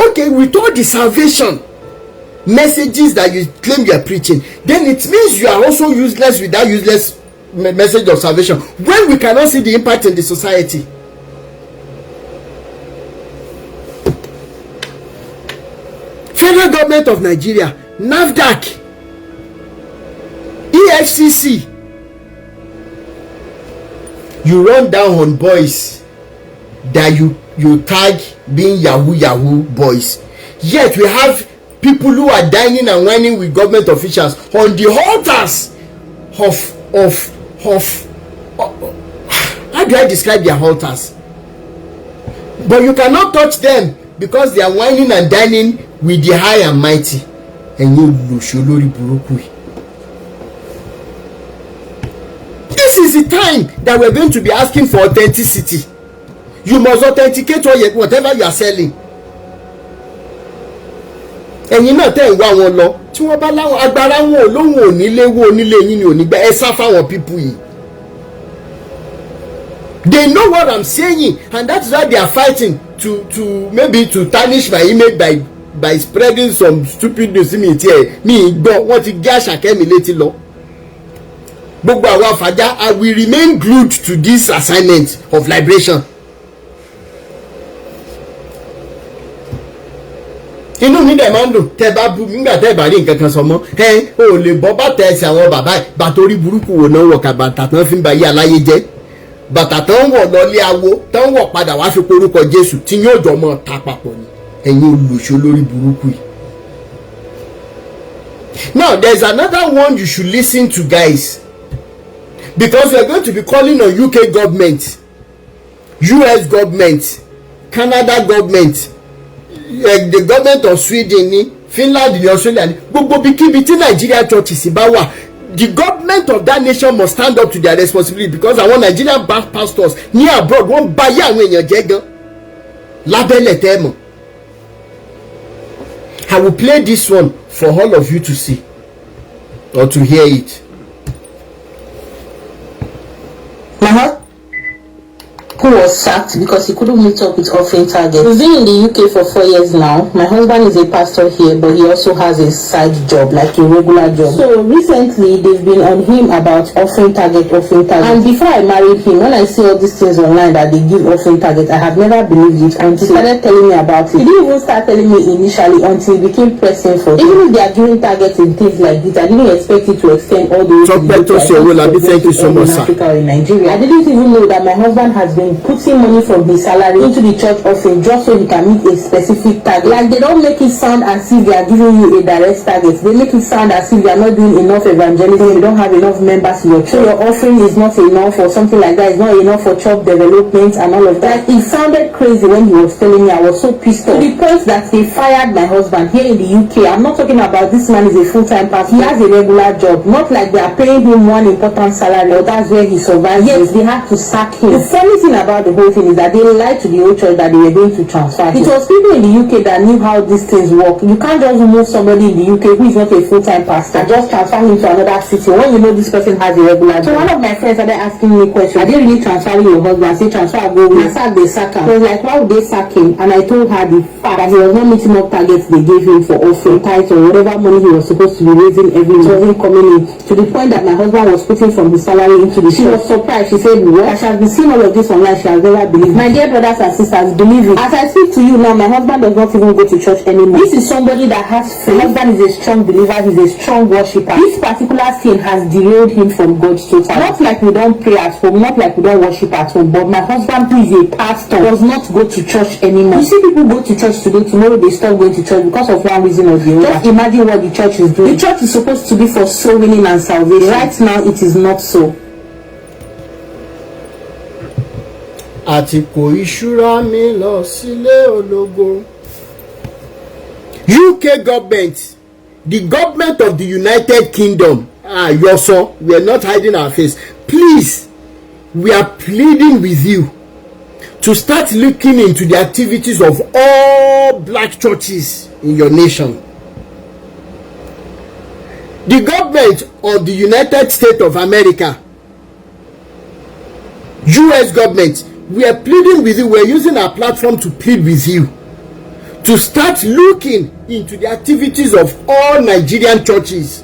Okay, with all the salvation messages that you claim you are preaching, then it means you are also useless with that useless message of salvation when we cannot see the impact in the society. Federal government of Nigeria, NAFDAC, EFCC, you run down on boys that you tag being yahoo yahoo boys, yet we have people who are dining and wining with government officials on the altars of how do I describe their altars? But you cannot touch them because they are wining and dining with the high and mighty. Ẹ̀yin olùṣọ́ lórí burúkú yìí. This is the time that we are going to be asking for authenticity. You must authenticate whatever you are selling. Ẹ̀yin náà tẹ̀ ń wá wọn lọ tí wọ́n bá láwọn agbára wọn ò lóhùn onílé wo onílé yín ni ò ní gbà ẹ sá fáwọn people yìí. They know what I'm saying, and that's why they are fighting to maybe to tarnish my image by spreading some stupid news mi tiẹ̀ mi gbọ́. Wọ́n ti gé àṣàkẹ́ mi létí lọ. Gbogbo àwọn àfàjá, I will remain glued to this assignment of liberation. Inú mi dẹ̀ máa ń dùn tẹ́ bá bú nígbà tẹ́ bá rí nǹkan kan sọ mọ́. Ẹ ò lè bọ́ bàtà ẹsẹ̀ àwọn bàbá ẹ̀, bàtà orí burúkú wò náà wọ̀ ká bàtà tán fi ń ba yé aláyé jẹ́, bàtà tán wọ̀ lọ́lé awo tán wọ̀ padà wá fi porúkọ Jésù tí yóò jọ mọ́ ta papọ̀ ni. Ẹ̀yin olùṣọ́ lórí burúkú yìí. Now there is another one you should listen to, guys, because we are going to be calling on UK government, US government, Canada government, the government of Sweden ni, Finland ni, Australia ni, gbogbo ibikíbi tí Nigeria churches bá wà, the government of that nation must stand up to their responsibility, because àwọn Nigerian pastors ní abroad wọ́n bà ayé àwọn èèyàn jẹ́ gan lábẹ́lẹ̀ tẹ́ mọ̀. I will play this one for all of you to see or to hear it. My husband, who Was sacked because he couldn't meet up with offering target. We've been in the UK for 4 years now. My husband is a pastor here, but he also has a side job, like a regular job. So recently, they've been on him about offering target, offering target. And before I married him, when I see all these things online that they give offering target, I have never believed it until he started telling me about it. He didn't even start telling me initially until it became pressing for him. Even if they are giving targets in things like this, I didn't expect it to extend all the way to the Tọ́pẹ́ UK. tó I ṣe thought owó it labí, was thank you going so to end much, in sir. Africa or in Nigeria. I didn't even know that my husband has been putting money from his salary into the church offering just so he can meet a specific target. Like, they don't make it sound as if they are giving you a direct target. They make it sound as if you are not doing enough evangelism, you don't have enough members in your church, so your offering is not enough or something like that. It's not enough for church development and all of that. It sounded crazy when he was telling me. I was so pissed off. To the point that they fired my husband here in the UK. I'm not talking about this man is a full-time pastor. He has a regular job. Not like they are paying him one important salary or that's where he survives. Yet they had to sack him. The funny thing about the whole thing is that they lied to the whole church that they were going to transfer him. It was people in the UK that knew how these things work. You can't just move somebody in the UK who is not a full-time pastor and just transfer him to another city when you know this person has a regular job. So one of my friends started asking me questions. Are they really transferring your husband? Say transfer go where? Na sack they sack him. She was like, why would they sack him? And I told her the fact that he was not meeting up targets they gave him for offering, tithes or whatever money he was supposed to be raising every month. It wasn't coming in. To the point that my husband was putting from his salary into the. She was surprised. She said, what? She has been seeing all of this online. She has never believed. My dear brothers and sisters, believe it. As I speak to you now, my husband does not even go to church anymore. This is somebody that has faith. My husband is a strong believer. He's a strong worshiper. This particular sin has derailed him from God totally. Not like we don't pray at home, not like we don't worship at home, but my husband, who is a pastor, does not go to church anymore. You see people go to church today, tomorrow they stop going to church because of one reason or the other. Just imagine what the church is doing. The church is supposed to be for soul winning and salvation. Right now, it is not so. Àtìkò ìṣúra mi lọ sílé ológo. UK government, the government of the United Kingdom, ah, yoso, we are not hiding our face. Please, we are pleading with you to start looking into the activities of all black churches in your nation. The government of the United States of America, US government, we are pleading with you. We are using our platform to plead with you to start looking into the activities of all Nigerian churches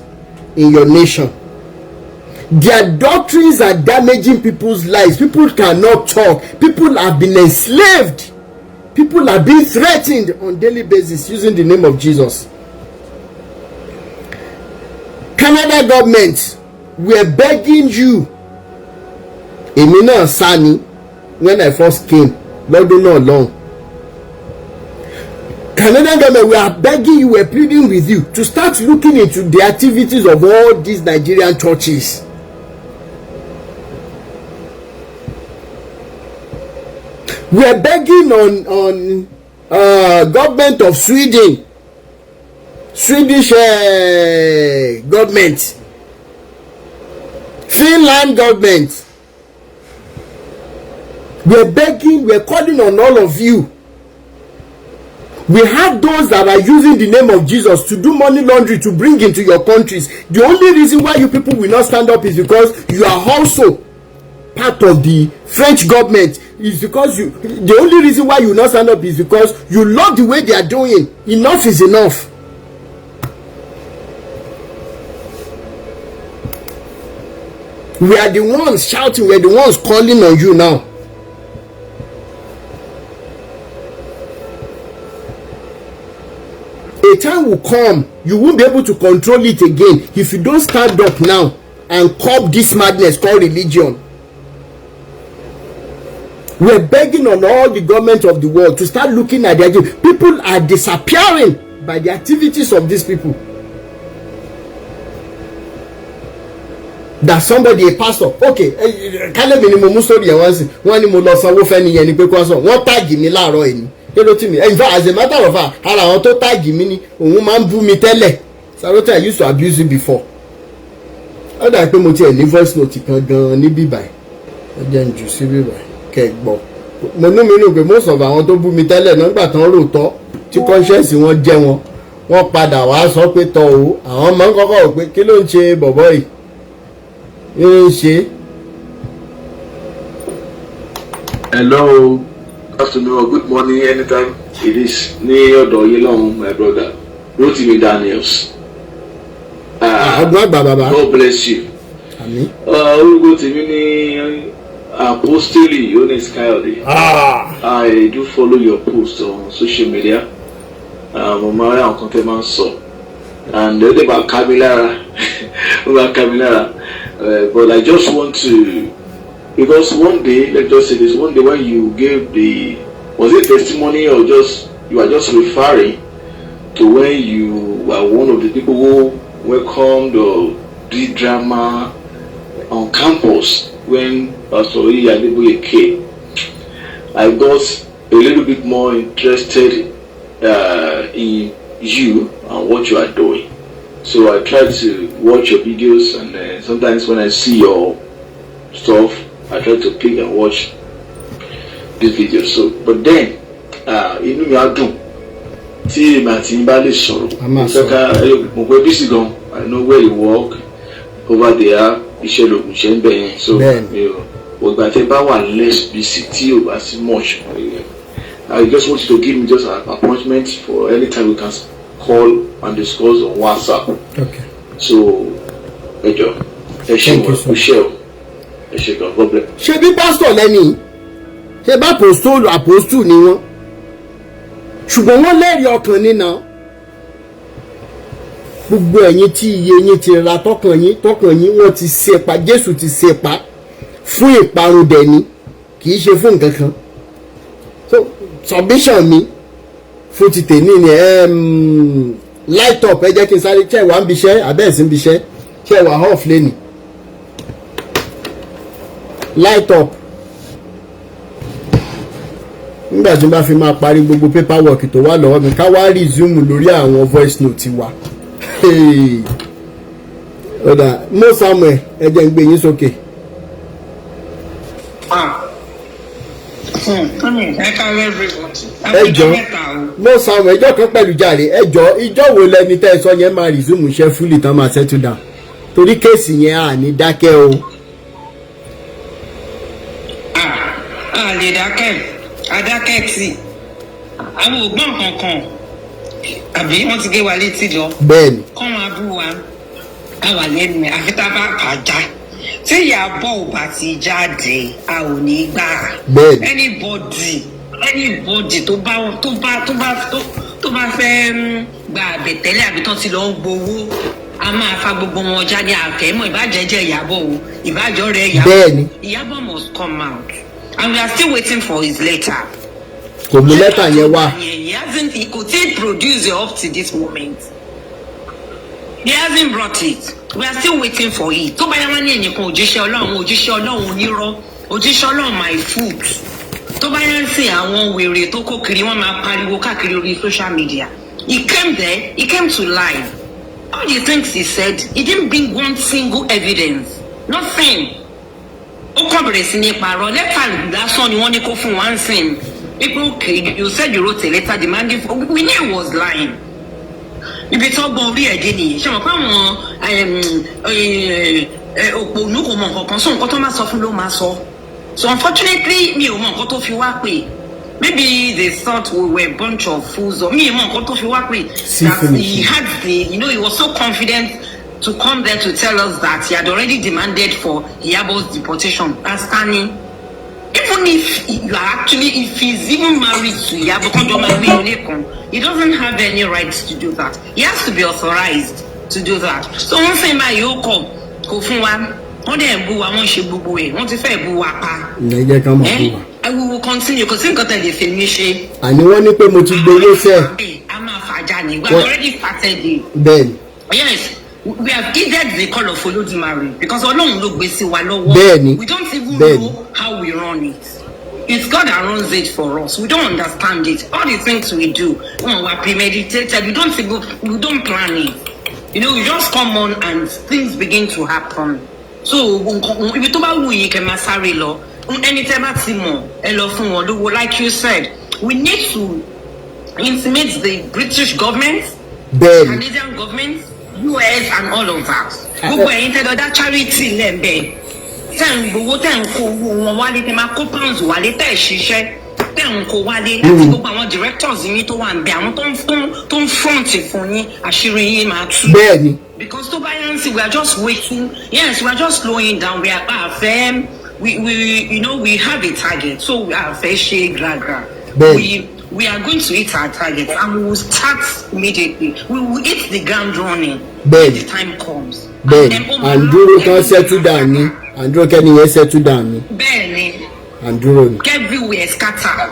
in your nation. Their doctrines are damaging people's lives. People cannot talk. People have been enslaved. People are being threatened on daily basis using the name of Jesus. Canada government, we are begging you. Èmi náà sá ni when I first came lọ́dún náà lọ́hùn. Canadian government, we are begging you, we are pleading with you to start looking into the activities of all these Nigerian churches. We are begging on government of Sweden, Swedish government, Finland government. We are begging, we are calling on all of you. We have those that are using the name of Jesus to do money laundry to bring into your countries. The only reason why you people will not stand up is because you are also part of the French government. Is because you the only reason why you will not stand up is because you love the way they are doing. Enough is enough. We are the ones shouting, we are the ones calling on you now. A time will come you won't be able to control it again if you don't stand up now and curb this madness called religion. We are begging on all the government of the world to start looking at the agenda. People are disappearing by the activities of these people. That somebody, a pastor, okay, ká lèmi ni mo mú sórí ẹ̀, wọ́n sì wọ́n ní mo lọ sanwó fẹ́ni yẹn ni pé kó sọ wọ́n tag mi láàárọ̀ ẹ̀ ní kí ló tì mí. In fact, as a matter of fact, ara àwọn tó tag mi ni òun máa ń bú mi tẹ́lẹ̀. Saroti, I used to abuse you before. Ó dà pé mo tiẹ̀ ní voice note kan gan-an ní bíbáyìí. Ẹ jẹ́ n jù sí bíbáyìí kẹ́ ẹ gbọ́. Mo ní mi nù pé most of àwọn tó bú mi tẹ́lẹ̀ nígbà tán rò tọ́ tí conscience wọn jẹ́ wọn, wọ́n padà wá sọ pé tọ́ o, àwọn máa ń kọ́kọ́ rò pé kí ló ń ṣe bọ̀bọ́ yìí, kí ló ń ṣe. Hello, afternoon or good morning, anytime it is ní ọ̀dọ̀ yín lọ́hùn, my brother Rotimi Daniels. Ọdún àgbà, bàbá. God bless you. Àmín. Orúkọ tèmi ní Apostoli Yonis Kayode. I do follow your post on social media. Mo máa rí àwọn kan tẹ́ máa ń sọ and ó dẹ̀ máa ká mi lára, ó máa ká mi lára. But I just want to, because one day, let's just say this, one day when you gave the, was it testimony or just you are just referring to when you were one of the people who welcomed or did drama on campus when Pastor E. Adeboye came, I got a little bit more interested in you and what you are doing. So I try to watch your videos, and sometimes when I see your stuff, I try to pick and watch this video. So, but then, inú mi á dùn tí èmi àti yín bá lè sọ̀rọ̀. A máa Mo fẹ́ ká mo pẹ́ busy gan. I know where you work over there, iṣẹ́ lògùn ṣe ń bẹ̀ yẹn. So, Bẹ́ẹ̀ni. mi ò ògbà tẹ bá wà less busy, tí ò bá sí much, I just want you to give me just an appointment for any time we can call and discuss on WhatsApp. Okay. So ẹ jọ, ẹ ṣe Thank you, wọn sir. kò ṣe o, ẹ ṣe gan, God bless. Ṣé bí pásítọ̀ lẹ́ni, ṣé bá apostol, apostle ni wọ́n, ṣùgbọ́n wọ́n lẹ́rìí ọkàn nínà. Gbogbo ẹ̀yin tí iye yín ti ra, tọkàn yín wọ́n ti ṣe pa, Jésù ti ṣe pa fún ìparun dẹni, kì í ṣe fún nǹkan kan. So submission mi fún ti tèmi ni light up. Ẹ jẹ́ kí n sáré ṣe wà ń biṣẹ́ abẹ́ ẹ̀sìn biṣẹ́ ṣe wà off lẹ́nìí. Light up, nígbà tí n bá fi máa parí gbogbo paperwork tó wà lọ́wọ́ mi, ká wá resume lórí àwọn voice note wa. Ó dà, mo Samuel, ẹ jẹ́ n gbé yín sókè. Ah. Ẹ káalẹ́, everybody. Ẹ jọ, mo Samuel, ẹjọ́ kan pẹ̀lú jàre. Ẹ jọ, ìjọ wo lẹni tẹ́ ẹ sọ yẹn máa resume iṣẹ́ fully tán, máa settle down? Torí case yẹn, à ní dákẹ́ o. A lè dákẹ́, adákẹ́ tí àwọn ògbọ́n kankan, àbí wọ́n ti gé wa létí lọ. Bẹ́ẹ̀ni. Kọ́ máa bú wa, a wà lẹ́nu ẹ̀, àfi tá a bá kà á já. Tí Ìyábọ̀ ò bá ti jáde, a ò ní gbà. Anybody tó bá fẹ́ gba àbẹ̀tẹ́lẹ̀ àbí tán ti lọ ń gbowó, a máa fa gbogbo wọn jáde. Àfẹ́mọ̀ ìbàjẹ́jẹ́ Ìyábọ̀ o, ìbàjọ́ rẹ̀ Ìyábọ̀. Ìyábọ̀ must come out and we are still waiting for his letter. Kò mú lẹ́tà yẹn wá. He hasn't, he kò tí ì produce it up to this moment. He hasn't brought it. We are still waiting for it. Tó bá yá, wá ní ẹnìkan òjíṣẹ́ Ọlọ́run, òjíṣẹ́ Ọlọ́run onírọ́, òjíṣẹ́ Ọlọ́run my foot. Tó bá yá ń sìn, àwọn wèrè tó kó kiri, wọ́n máa pariwo káàkiri orí social media. He came there, he came to lie. All the things he said, he didn't bring one single evidence. Nothing. Ó kàn bẹ̀rẹ̀ sí ní parọ́. Lẹ́tà lásán ni wọ́n ní kó fún wa ń sìn. People, okay, you said you wrote a letter demanding for, we knew he was lying. Ibi tó gbọ́n orí ẹ̀ dé nìyí. Ṣé mo pé àwọn òpònú kò mọ nǹkan kan, sọ nǹkan tó máa sọ fún ló máa sọ. So unfortunately, mi ò mọ nǹkan tó fi wá pè. Maybe they thought we were a bunch of fools, or mi ò mọ nǹkan tó fi wá pè. See That finish. he had the you know he was so confident to come there to tell us that he had already demanded for Iyabo's deportation. That's standing. Even if you are actually, if he's even married to Iyabo, kọ́njọ́ máa gbé ilé kan, he doesn't have any right to do that. He has to be authorized to do that. So wọ́n fẹ́ báyìí, ó kọ̀ kò fún wa, wọ́n dẹ̀ ń bú wa, wọ́n ṣe gbogbo ẹ̀, wọ́n ti fẹ́ bú wa pa. Ẹ jẹ́ ká mọ̀ fún wa. I will continue. Kò sí nǹkan tẹ̀lé fèmí ṣe. Àní wọ́n ní pé mo ti gbowó sẹ́ẹ̀. A máa fàjà ní. We have already started it. Yes, we have heeded the call of Olódùmarè because Ọlọ́run ló gbé sí wa lọ́wọ́. We don't even know how we run it. It's God that runs it for us. We don't understand it. All the things we do, when we are premeditated, we don't even, we don't plan it. We just come on and things begin to happen. So ibi tó bá wù yín kẹ́ máa sáré lọ. Ẹni tẹ́ bá ti mọ̀, ẹ lọ fún wọn lówó. Like you said, we need to intimate the British government, Canadian government, US and all of that. Gbogbo ẹ̀yin tẹ́ lọ dá charity lẹ́ẹ̀bẹ̀. Tẹ́ ń gbowó, tẹ́ ń kó owó wọn wálé, tẹ́ máa kó pounds wálé, tẹ́ ẹ̀ ṣiṣẹ́, tẹ́ ń kó wálé, àti gbogbo àwọn directors yín tó wà ń bẹ, àwọn tó ń front fún yín, àṣírí yín máa tú. Bẹ́ẹ̀ ni. Because tó bá yẹn ń sìn, we are just waiting. Yes, we are just slowing down. We are àfẹ́ we you know we have a target, so we are fẹ́ ṣe gragra. Bẹ́ẹ̀ni. We are going to hit our target and we will start immediately. We will hit the ground running Bẹ́ẹ̀ni. when the time comes. Bẹ́ẹ̀ And ni. then ó máa À ń dúró kán settle down ni, à ń dúró kẹ́ni yẹn settle down ni. Bẹ́ẹ̀ni. À ń dúró ni. Everywhere scatter,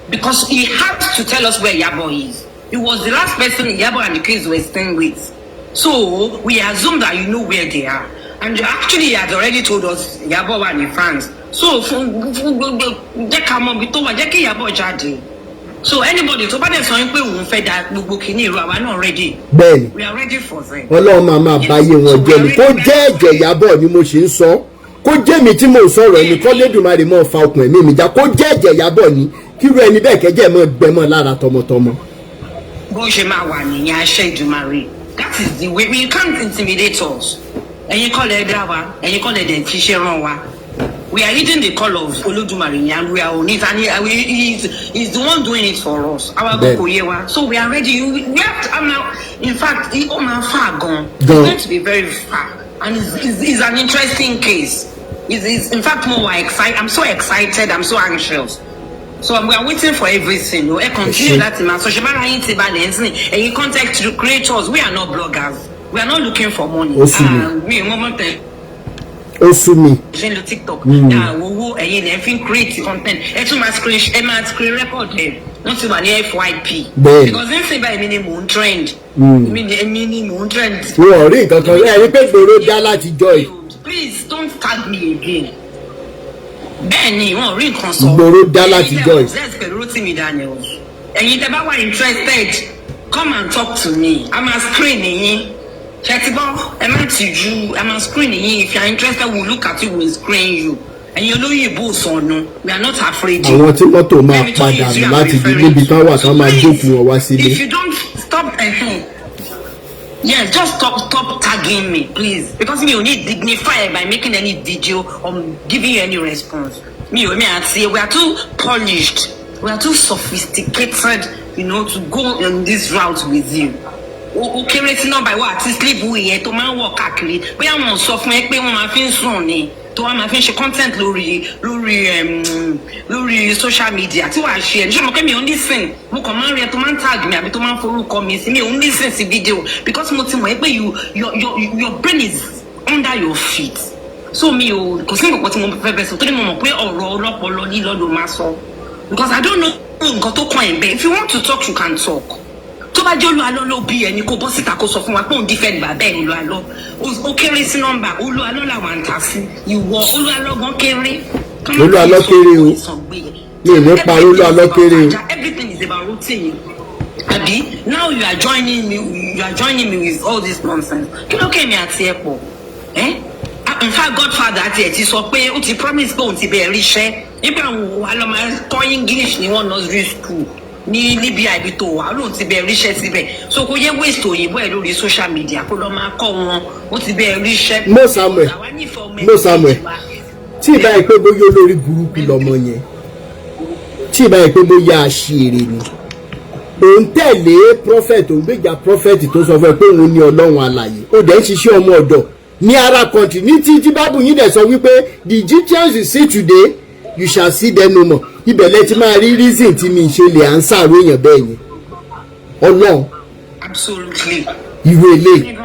because he had to tell us where Iyabo is. He was the last person Iyabo and the kids were staying with, so we assume that you know where they are, and actually he had already told us Iyabo wà ní France. So fún gbogbo, jẹ́ ká mọ ibi tó wà, jẹ́ kí Iyabo jáde. So anybody tó bá dẹ̀ sọ pé òun fẹ́ da gbogbo kìíní ìlú, àwa náà ready. Bẹ́ẹ̀ ni. We are ready for them. Ọlọ́run máa máa báyé wọn jẹ́ ni. Kó jẹ́ ẹ̀jẹ̀ Ìyábọ̀ ni mo ṣe ń sọ, kó jẹ́ mi tí mò ń sọ̀rọ̀ ẹni kọ́ lẹ́dùnmarè mọ́ fa okùn ẹ̀mí mi já, kó jẹ́ ẹ̀jẹ̀ Ìyábọ̀ ni, kírú ẹni bẹ́ẹ̀ kẹ́jẹ́ mọ́ gbẹmọ́ lára tọmọtọmọ. Bó ṣe máa wà nìyẹn, àṣẹ Ìdùmarè. That is the way. You can't intimidate us. Ẹ̀yin kọ́ lẹ dá wa, ẹ̀yin kọ́ lẹ dẹ̀ fi ṣe rán wa. We are reading the call of Olódùmarè and we are on it, and he is the one doing it for us. Our Bẹ́ẹ̀ni. Kò yé wa, so we are ready. We have to, I'm now, in fact, ó máa fà gan. It's Gan. going to be very far, and it's an interesting case. It's in fact more excited. I'm so excited, I'm so anxious, so we are waiting for everything o. Ẹ continue Ẹ ṣé. láti máa sọ ṣe bára yín ti balẹ̀ ń sìn. Ẹ̀yin content creators, we are not bloggers, we are not looking for money. Ó sì ní. Ah, mi ò mọ̀ mọ́ tẹ̀ Ó sú mi. Ṣe ń lo TikTok owó, ẹ̀yin lẹ́ fi ń create content. Ẹ tún máa screen, ẹ máa screen record ẹ̀, wọ́n ti wà ní FYP. Bẹ́ẹ̀ni. Because n sìn báyìí, èmi ni mò ń trend. Èmi ni mò ń trend. Wọn ò rí nǹkan kan, ẹ rí pé gbòòrò dá láti jọ yìí. Please don't tag me again. Bẹ́ẹ̀ ni, wọn ò rí nǹkan sọ. Ìgboro dá láti Ẹ̀yin jọ tẹ́ yìí. obsessed pẹ̀lú Rotimi Daniels, ẹ̀yin tẹ́ bá wà interested, come and talk to me. A máa screen yín. Ṣe ti gbọ́? Ẹ má tìjú, a máa screen yín. If you are interested, we will look at you, we will screen you. Ẹ̀yin olóyìnbó sọnù, we are not afraid. Àwọn tí mọ́tò máa padà nù láti di níbi tán wà, tán máa jókòó wọn wá sílé. If you don't stop, yes, just stop tagging me, please, because mi ò ní dignify by making any video or giving you any response. Mi ò mi àti we are too polished, we are too sophisticated to go on this route with you. O kéré sí nọ́mbà ìwọ àti sleep yẹn tó máa ń wọ̀ káàkiri. Bóyá wọn ò sọ fún ẹ pé wọ́n máa fi ń sùn ni, tó wá máa fi ń ṣe content lórí social media tí wàá ṣe ẹ ní. Ṣé mo pé mi ò ń listen? Mo kàn máa ń rí ẹ tó máa ń tag mi àbí tó máa ń forúkọ mi sí. Mi ò ń listen sí video because mo ti mọ̀ ẹ́ pé you your your your brain is under your feet. So mi ò, kò sí nǹkan tí mo fẹ́ bẹ̀ sọ, torí mo mọ̀ pé ọ̀rọ̀ ọlọ́pọlọ lílọ́ ló máa sọ, because I don't know nǹkan tó kàn ẹ̀ bẹ́ẹ̀. If you want to talk, you can talk. Tó bá jẹ́ Olúwalọ́ ló bí ẹni, kó bọ́ síta, kó sọ fún wa pé òun defend bàbá ẹ̀. Olúwalọ́, ó kéré sí nọ́mbà. Olúwalọ́ làwọn ń ta sí ìwọ. Olúwalọ́ gan kéré. Olúwalọ́ kéré o. Mi ò ní parọ́, Olúwalọ́ kéré o. Everything is about Rotimi, àbí? Now you are joining me, you are joining me with all this nonsense. Kí ló kẹ́mi àti ẹ̀ pọ̀ ẹ́? In fact, Godfather àti ẹ̀ ti sọ pé ó ti promise pé òun ti bẹ̀rẹ̀ iṣẹ́ nígbà wo wà lọ́ máa kọ́ English ní one nursery school ní Libya, ibi tó wà. Lóun ti bẹ̀rẹ̀ iṣẹ́ síbẹ̀, so kò yẹ waste òyìnbó ẹ̀ lórí social media kó lọ́ máa kọ́ wọn. Ó ti bẹ̀rẹ̀ iṣẹ́. Mo Samuel, Àwa nífẹ̀ẹ́ ọmọ Mo Samuel, ẹgbẹ́ wa. Tí ìbá yìí pé bóyá olórí burúkú lọmọ yẹn, tí ìbá yìí pé bóyá àṣìírí ni, òun tẹ̀lé prophet, òun gbèjà prophet tó sọ fún ẹ pé òun ní Ọlọ́run alàyè, ó dẹ̀ ń ṣiṣẹ́ ọmọ ọ̀dọ̀ ní ara country ní tí bábù yín dẹ̀ sọ wípé the Egyptians you see today, you shall see them no more. Ibẹ̀ lẹ ti máa rí reason tí mi ṣe lè answer èèyàn bẹ́ẹ̀ yẹn. Ọlọ́run. Absolutely. Irú eléyìí,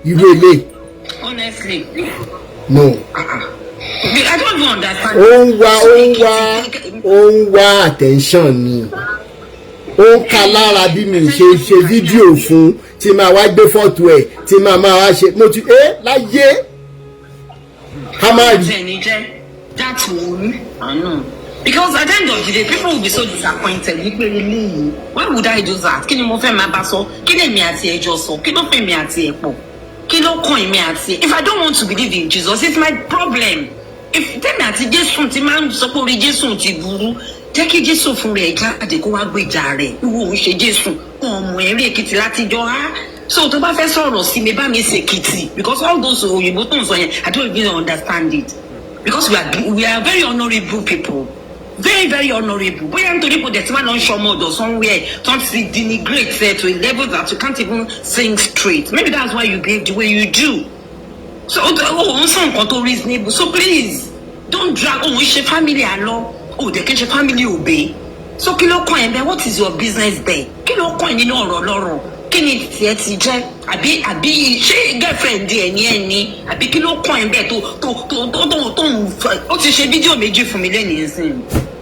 irú eléyìí. Honestly. No. I don't even understand. Ó ń wá attention ni. Ó ń ka lára bí mi ṣe ṣe fídíò fún, tí máa wá gbé fọ́tò ẹ̀, tí máa máa wá ṣe. Mo ti ẹ́ láyé ká má rí. Jenny jẹ́ that one, I know. Because at the end of the day, people will be so disappointed wípé eléyìí, why would I do that? Kí ni mo fẹ́ máa bá sọ? Kí ni èmi àti ẹjọ́ sọ? Kí ló fẹ́ mi àti ẹ̀ pọ̀? Kí ló kàn èmi àti ẹ̀? If I don't want to believe in Jesus, it's my problem. If tẹ́mi àti Jésù ti máa ń sọ pé orí Jésù ti burú, jẹ́ kí Jésù fún rẹ̀ jáde kó wá gbèjà rẹ̀. Ìwọ òun ṣe Jésù, ọmọ ẹ̀rí Èkìtì látijọ́ á. So tó bá fẹ́ sọ̀rọ̀ sí mi, bá mi ṣèkìtì, because all those òyìnbó tó ń sọ yẹn, I don't even understand it. Because we are very honourable people, very, very honourable. Bóyá nítorí kò dẹ̀ tí wọ́n lọ ń ṣọmọ ọ̀dọ̀ somewhere tó ń ti denigrate ẹ to a level that you can't even think straight. Maybe that's why you behave the way you do. So ó ń sọ nǹkan tó reasonable, so please don't drag. Òun ṣe family àlọ, òun dẹ̀ kí n ṣe family òbí, so kí ló kàn ẹ́ bẹ́ẹ̀? What is your business there? Kí ló kàn ẹ́ nínú ọ̀rọ̀ lọ́rọ̀? Kí ni tiẹ̀ ti jẹ́? Àbí ṣé girlfriend ẹ̀ ní ẹ̀ ní? Àbí kí ló kàn ẹ́ bẹ́ẹ̀ tó ń fẹ́? Ó ti ṣe fídíò méjì fún mi lẹ́nìí sìn.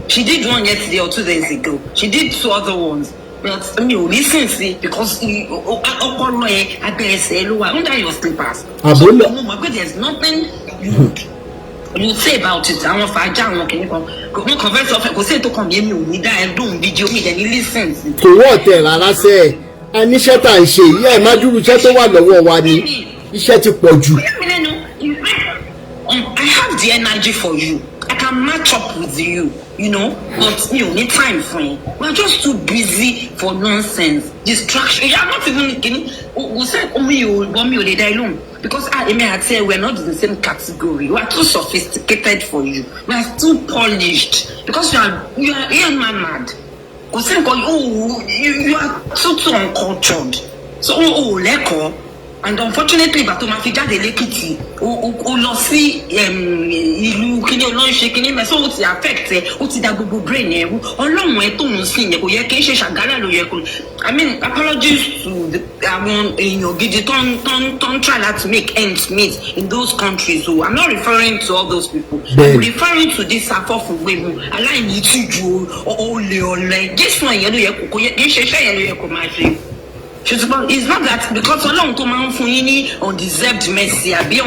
She did one yesterday or 2 days ago. She did two other ones, but mi ò listen sí because ọpọlọ ẹ, abẹ́ ẹsẹ̀ ẹ ló wà, under your slippers. Àbó lọ- So mo mọ̀ pé there is nothing you say about it. Àwọn fàájà, àwọn kìnnìkan kan, wọn kàn fẹ́ sọ fẹ́, kò sí ètò kan mi, èmi ò ní dá ẹ dóhùn fídíò mi dẹ̀ ní listen sí. Kò wọ́ ọ̀tẹ̀ rárá sẹ́ ẹ̀. A níṣẹ́ tá à ń ṣe yìí, ẹ̀ má dúró. Iṣẹ́ tó wà lọ́wọ́ wa ni, iṣẹ́ ti pọ̀ jù. Mi lẹ́nu, I have the energy for you. I can match up with you, but mi ò ní time fún yín. We are just too busy for nonsense, distraction. You are not even kini o sẹ mi ò gbọ́, mi ò lè dá ẹ lóhùn because, ah, èmi àti ẹ, we are not in the same category. We are too sophisticated for you. We are too polished because you are ill mannered. Kò sí nǹkan o, you are too uncultured, so o ò lẹ́kọ̀ọ́. And unfortunately, ìgbà tó máa fi jáde lẹ́kìtì, o lọ sí ìlú kíní olóńṣe kíní mẹ́sàn, ó ti affect ẹ, ó ti da gbogbo brain ẹ rú. Ọlọ́run ẹ tó ń sìn yẹn, kò yẹ kí n ṣe ṣàgálà ló yẹ kó. I mean, apologies to àwọn èèyàn gidi tó ń try láti make ends meet in those countries o. I'm not referring to all those people. I'm referring to this afọ́fúngbẹ̀mù, aláìní tìjú, olè, ọ̀lẹ. Jésù ẹ̀yẹ ló yẹ kó yẹ kí n ṣe iṣẹ́ yẹn ló yẹ kó máa ṣe, ṣùgbọ́n it's not that, because Ọlọ́run tó máa ń fún yín ní undeserved mercy àbí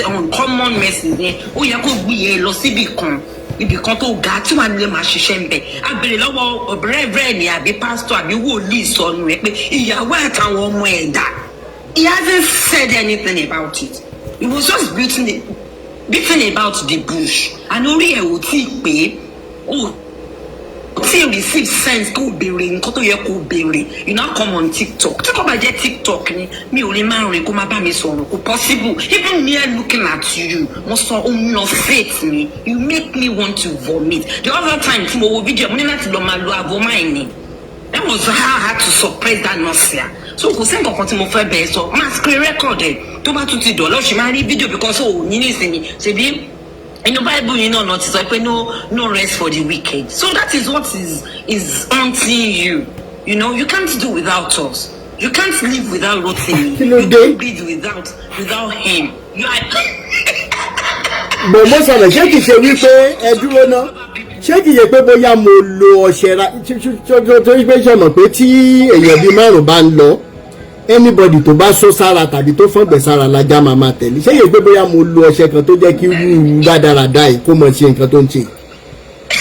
uncommon mercy yẹn, ó yẹ kó gbé yẹn lọ síbì kan, ibì kan tó ga tí wàá nílé máa ṣiṣẹ́ ń bẹ̀. Á béèrè lọ́wọ́ reverend àbí pastor àbí wòlíì sọnù ẹ pé ìyàwó àtàwọn ọmọ ẹ̀ dà. He hasn't said anything about it. He was just beating about the bush, and orí ẹ̀ ò tí ì pé, ó tí o receive sense kó o béèrè nǹkan tó yẹ kó o béèrè. You now come on TikTok. Tí kò bá jẹ́ TikTok ni, mi ò lè máa rìn kó má bá mi sọ̀rọ̀. Kò possible. Even me looking at you, mo sọ ohun lọ faith mi. You make me want to vomit. The other time tí mo wo video, mo ní láti lọ máa lo Avomine ni. That was how I had to suppress that nausea. So kò sí nǹkan kan tí mo fẹ́ bẹ̀ẹ́ sọ. Máa screen record ẹ̀, tó bá tún ti dọ̀ lọ́sùn, máa rí video because o ò ní nísìnyí. Ṣebí inú Bible yìí náà ti sọ pé no rest for the wicked. So that is what is haunting you. You know you can't do without us. You can't live without Rotimi. Kí ló You dé? can't breathe without him. You are. Bọ̀ mo sọ̀rọ̀, ṣé kìí ṣe wípé ẹ dúró ná, ṣé kìí ṣe pé bóyá mo lo ọṣẹ ra torí pé ṣe mọ̀ pé tí èèyàn bíi márùn bá ń lọ, anybody tó bá só sára tàbí tó fọ̀gbẹ̀ sára lajá máa máa tẹ̀lé? Ṣé kìí ṣe pé bóyá mo lo ọṣẹ kan tó jẹ́ kí wúwo rádaràda yìí kó mọ̀ ṣe nǹkan tó ń ṣe?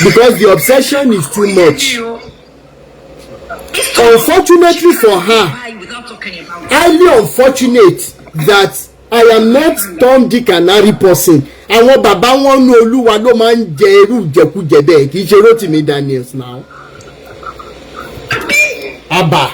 Because the obsession is too much. It's too Unfortunately for her, without talking about highly unfortunate that I am not Tom, Dick and Harry person. Àwọn bàbá wọn nú Olúwa ló máa ń jẹ irú ìjẹkújẹ bẹ́ẹ̀, kì í ṣe Rotimi Daniels now. Abba.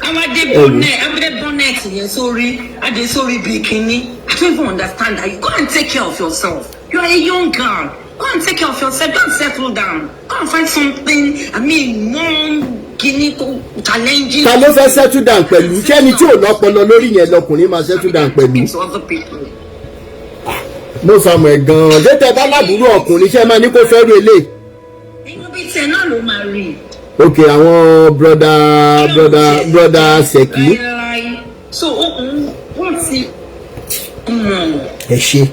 Àwọn adé bonnet, adé bonnet yẹn sórí, adé sórí bíi kínní. I don't even understand that. You go and take care of yourself. You are a young girl. Go and take care of yourself. Go and settle down. Go and find something, I mean, more kínní kó challenging. Ta ló fẹ́ settle down pẹ̀lú? Ṣé ẹni tí ò lọ́pọlọ lórí yẹn lọkùnrin máa settle down pẹ̀lú? To other people. Mo Samuel gan-an, ṣé tẹ bá lábúrò ọkùnrin, ṣé máa ní kó fẹ́ ru eléyìí? Inú bíi tiẹ̀ náà ló máa rí. Ok, àwọn brother Seki. Láíláí. So wọ́n ti mọ̀. Ẹ ṣe.